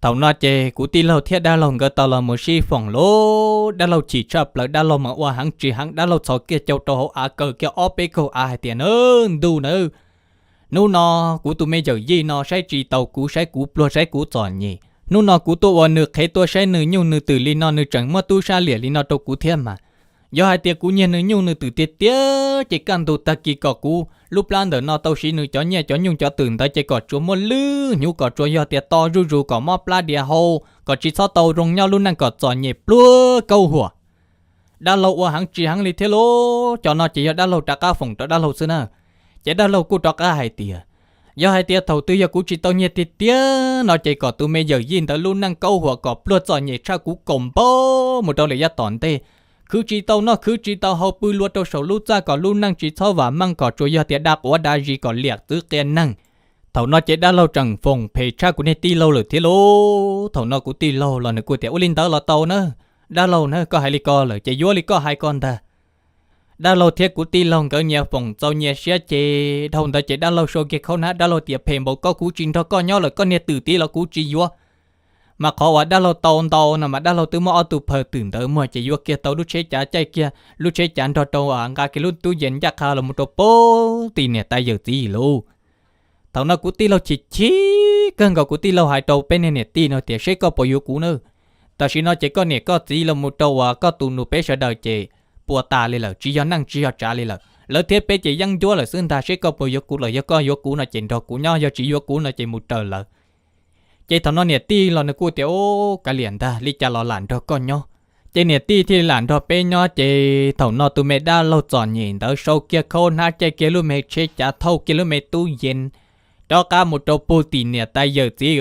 Thaum no ces kuv tij laug thiab dab laug nkawd tau los mus sib foom lauj. Dab laug chim tshaj plaws, dab laug mas ua heev tsis heev, dab laug txhos kiag cau rau hauv av kaw kiag ob peb kaug av hais tias na, ntuj na, hnub no kuv tus me yawm yij no saib tsis taus kuv, saib kuv pluag saib kuv txom nyem. Hnub no kuv tuaj ua nws qhev tuaj saib nws nyuj nws twm li no nws tseem muab tub sab liam li no rau kuv thiab mas. Yog hais tias kuv nyiag nws nyuj nws twm tiag tiag ces kaj ntug tag kis kom kuv lub plab ntawm no tau siv nws cov nyiaj cov nyuj cov twm ntawd ces kom tsuas muaj lwj hnyuv kom tsuas yog tias to zuj zus kom mob plab diav hau, kom tsis txhob tau zoo nyob lub neej kom txom nyem pluag kaub huam. Dab laug ua heev tsis heev li thiab lauj. Cov no ces yog dab laug rov qab foom rau dab laug xwb na. Ces dab laug kuj rov qab hais tias, yog hais tias thaum twg yog kuv tsis tau nyiag tiag tiag no ces kom tus me yawm yij ntawd lub neej kaub huam kom pluag txom nyem tshaj kuv kaum npaum mus rau lawm yav tom ntej. Khwv tsis tau noj khwv tsis tau haus pw luas rau saum lub txaj kom lub neej tsis txhob vam meej kom tsuas yog tias da quav da zis kom liam txwv qia neeg. Thaum no ces dab laug tseem foom phem tshaj kuv niag tij laug lawm thiab lauj. Thaum no kuv tij laug los nws kuj tias ua li ntawd los tau na. Dab laug na koj hais li ko lawm ces yuav li koj hais ko ntag. Dab laug thiab kuv tij laug nkawd nyias foom txaus nyias siab ces dhau ntawd ces dab laug sau kiag khaub hnab, dab laug tias phem npaum koj kuv tsis nrog koj nyob lawm, koj niag twm tid los kuv tsis yuav. Mas qhov uas dab laug tau ntau no mas dab laug twb muab ob tug phaw twm ntawd muag ces yuav kiag tau lub tsheb cav, caij kiag lub tsheb cav nrog rau nqa kiag lub tub yees ncaj qha los mus rau puag tim niam tais yawm txiv lauj. Thaum no kuv tij laug chim chim kawg nkaus, kuv tij laug hais rau peb niag niam tij no tias seb koj puas yuav kuv na. Tam sim no ces koj niam koj txiv los mus rau uas koj tus nus peb sawv daws ces puas tas li lawm, tsis yog neej tsis yog tsav li lawm, lawv thiab peb ces yeeb ncuab lawm xwb ntag. Seb koj puas yuav kuv lawm, yog koj yuav kuv no ces nrog kuv nyob, yog tsis yuav kuv no ces mus raws lawv. Ces thaum no niam tij los nws kuj tias ub, kav liam ntag, li cas los lam nrog koj nyob. Ces niam tij thiaj li lam nrog peb nyob. Ces thaum no tus me dab laug txom nyem ntawd sau kiag khaub hnab, caij kiag lub me tsheb cav, thauj kiag lub me tub yees rov qab mus rau puag tim niam tais yawm txiv,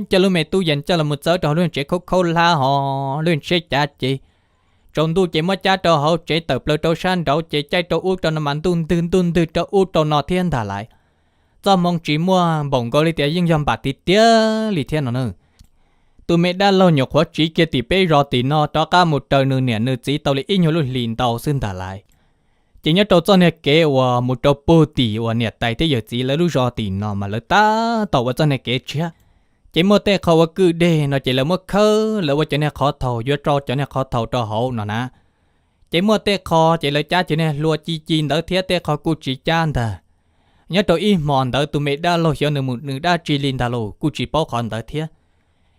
coj lub me tub yees coj los mus txawb rau hauv lub tsev khaub khaub hlab hos lub tsheb cav ces tsaus ntuj ces muab cab rau hauv tsev, tawm plaws rau sab nraud ces caij rau ub rau no mas ntuj ntwg ntuj ntwg rau ub rau no thiab ntag lauj. Txoj hmoo tsis muaj npaum nkaus li tias yeej yog npam tiag tiag li thiab no na. Tus me dab laug nyuam qhuav tsiv kiag tim peb zos tim no rov qab mus raws nws niam nws txiv tau li ib nyuag lub hlis ntau xwb ntag lauj. Ces nyob rau txoj niag kev uas mus rau puag tim uas niam tais thiab yawm txiv lawv lub zos tim no mas lawv tab tom ua txoj niag kev tshiab. Ces muaj tej qho ua kwj deg no ces lawv muab khawb, lawv ua cov niag qhov thaum, yuav tso cov niag qhov thaum rau hauv no na. Ces muaj tej qho ces lawv cab cov niag hlua ci ci ntawd thiab, tej qho kuj tsis cab ntag. Nyob rau ib hmo ntawd tus me dab laug xyov nws mus nws dab tsi li ntag lauj, kuj tsis paub qhov ntawd thiab.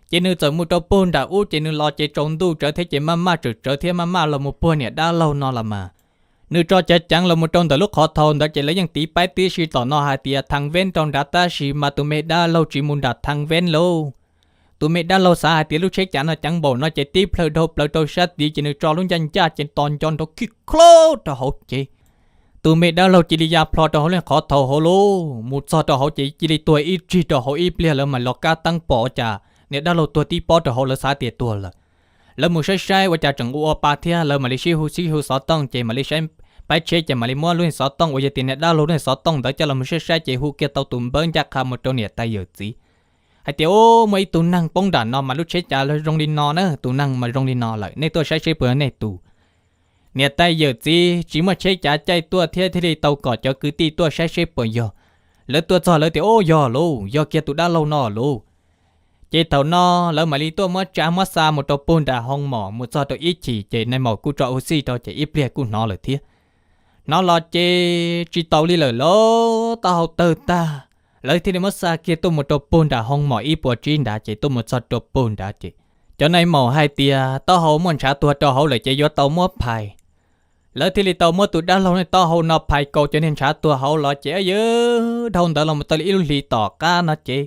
Ces nws txawm mus rau puag nram ub ces nws los ces tsaus ntuj tsawv thiab ces maj maj tsawm tsawv thiab maj maj los mus puag niam dab laug no los mas. Nws tso cav ceev los mus rau ntawm lub qhov thaum ntawd ces lawv yeej tiv paib tib si tom no hais tias Thaj Veb rau nrad, tab sis mas tus me dab laug tsis mus nram Thaj Veb lauj. Tus me dab laug xav hais tias lub tsheb cav no ceev npaum no ces tib plhaw dhau plaws rau sab tid ces nws tso lub ncaj ncaj ces tos nco nrov khib khlaub rau hauv ces tus me dab laug cia li ya plho rau hauv lub qhov thaum hauv lauj. Mus txog rau hauv ces cia li tuag ib tsig rau hauv ib pliag, lawv mam los kab teeb pom ua cas niam dab laug tuag tib pob rau hauv, lawv xav tias tuag lawm. Lawv mus saib saib ua cas tseem ua ua pa thiab, lawv mam li sib hu sib hu xov tooj ces mam li saib paib tsheb ces mam li muab lub xov tooj uas yog tias niam dab laug lub xov tooj ntawd coj los mus saib saib ces hu kiag tau tus npawb ncaj qha mus rau niam tais yawm txiv hais tias ub, muaj ib tug neeg poob nram no mas lub tsheb cav zoo li no na, tus neeg mas zoo li no lawm, nej tuaj saib seb puas yog nej tus. niam tais yawm txiv tsis muaj tsheb cav caij tuaj thiab thiaj li tau kom cov kwv tij tuaj saib seb puas yog. Lawv tuaj txog lawv tias, Ub, yog lauj, yog kiag tus dab laug no lauj. Ces thaum no lawv mam li tuaj muab tsa muab xa mus rau puag nram hoo mom, mus txog rau ib chim ces nais maum kuj tso ua xij rau ces ib pliag kuj hnov lawm thiab. Hnov los ces tsis tau li lawm lauj, taub hau tawg tag. Lawv thiaj li muab xa kiag tuaj mus rau puag nram hoo mom ib puas tsib nrad ces tuaj mus txog rau puag nrad ces cov nais maum hais tias taub hau muaj ntshav tuag rau hauv lawm ces yuav tau muab phais. Lawv thiaj li tau muab tus dab laug niag taub hau no phais kaus cov niag ntshav tuag hauv los ces, yawg, dhau ntawd los mus tau li ib lub hlis tom qab no ces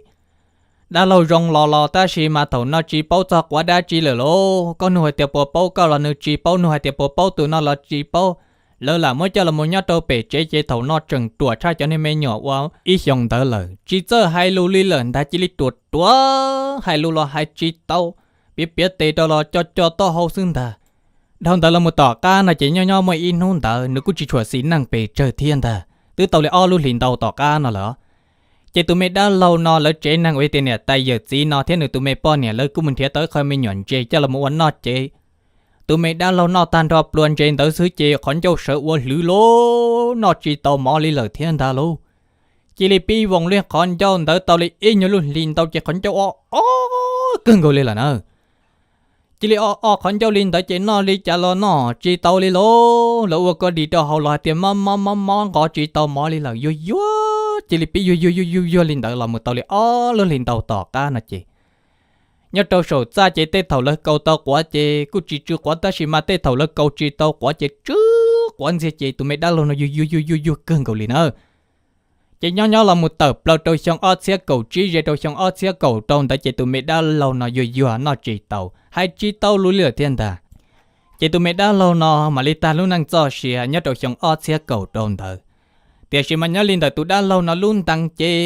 dab laug zoo los los tab sis mas thaum no tsis paub txog quav dab tsi lawm lauj. Koj nug hais tias puas paub koj los nws tsis paub, nug hais tias puas paub tus no los tsis paub. Lawv lam muab coj los mus nyob rau pem tsev ces thaum no tseem ruam tshaj cov niag me nyuam uas ib xyoos ntawd lawm, tsis txawj hais lus li lawm ntag, cia li ruam ruam, hais lus los hais tsis tau, piav piav tes rau los co co taub hau xwb ntag. Dhau ntawd los mus tom qab no ces nyob nyob muaj ib hnub ntawd nws kuj tsis tshua xis neej pes tsawg thiab ntag, twb tau li ob lub hlis ntau tom qab no lawm. Ces tus me dab laug no lawv tsev neeg uas yog tias niam tais yawm txiv no thiab nws tus me poj niam lawv kuj mus nrhiav tau ib qho me nyuam ntses coj los mus ua noj ces tus me dab laug noj tag nrho plua ntses ntawd xwb ces qhov ncauj sawv ua hlwv lauj, noj tsis tau mov li lawm thiab ntag lauj. Cia li pib voos li qhov ncauj ntawd tau li ib nyuag lub hlis ntau ces qhov ncauj o o kawg nkaus li lawm na. Cia li o o qhov ncauj li ntawd ces noj li cas los noj tsis tau li lauj, lawv ua koj dim rau hauv los hais tias mob mob mob mob nqos tsis tau mov li lawm, yuag yuag, cia li pib yuag yuag yuag yuag yuag li ntawd los mus tau li ob lub hlis ntau tom qab no ces nyob rau saum txaj ces tej thaum lawv kaus tau quav ces kuj tsis tsw quav tab sis mas tej thaum lawv kaus tsis tau quav ces tsw quav ntxiag ces tus me dab laug no yuag yuag yuag yuag yuag kawg nkaus li na. Ces nyob nyob los mus tawm plaws rau xyoo ob txhiab kaum tsib ze rau xyoo ob txhiab kaum rau ntawd ces tus me dab laug no yuag yuag noj tsis tau hais tsis tau lus li lawm thiab ntag. Ces tus me dab laug no mam li tag lub neej txoj sia nyob rau xyoo ob txhiab kaum rau ntawd. Tiam sis mas nyob li ntawm tus dab laug no lub ntees ces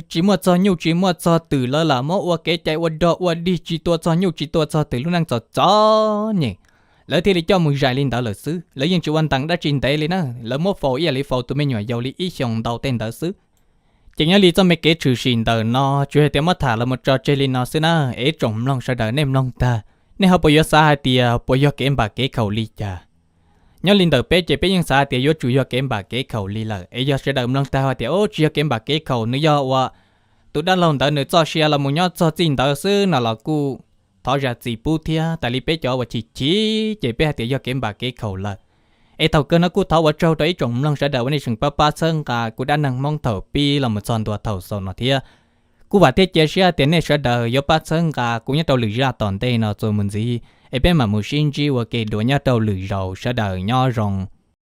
tsis muaj txog nyuj tsis muaj txog twm, lawv lam muab ua kev cai ua dog ua dig tsis tua txog nyuj tsis tua txog twm, lub neej txom txom nyem. Lawv thiaj li coj mus zais li ntawd lawm xwb, lawv yeej tsis ua ntees dab tsi ntev li na, lawv muab faus ib yam li faus tus me nyuam yaus li ib xyoos ntau tej ntawd xwb. Ces nyob li txoj me kev tshwm sim ntawm no tsuas yog tias muab tham los mus tso tseg li no xwb na, es ib tsoom mloog sawv daws nej mloog tag, nej ho puas yuav xav hais tias puas yog kev npam kev khaum li cas? Nyob li ntawm peb ces peb yeej xav hais tias yuav tsum yog kev npam kev khaum li lawm, es yog sawv daws mloog tag hais tias, Ub, tsis yog kev npam kev khaum, nws yog uas tus dab laug ntawd nws txoj sia los mus nyob txog txij ntawd xwb no los kuj thov zam txim pub thiab. Tas li peb cov uas chim chim ces peb hais tias yog kev npam kev khaum lawm. Es thaum kawg no kuj thov ua tsaug rau ib tsoom mloog sawv daws uas nej tseem pab pab txhawb nqa kuv dab neeg Hmoob thaum pib los mus txog ntua thaum xaus no thiab. Kuj vam thiab cia siab tias nej sawv daws yuav pab txhawb nqa kuv nyob rau lwm zaj tom ntej no txuas mus ntxiv, es peb mam mus sib ntsib ua ke dua nyob rau lwm zaus, sawv daws nyob zoo.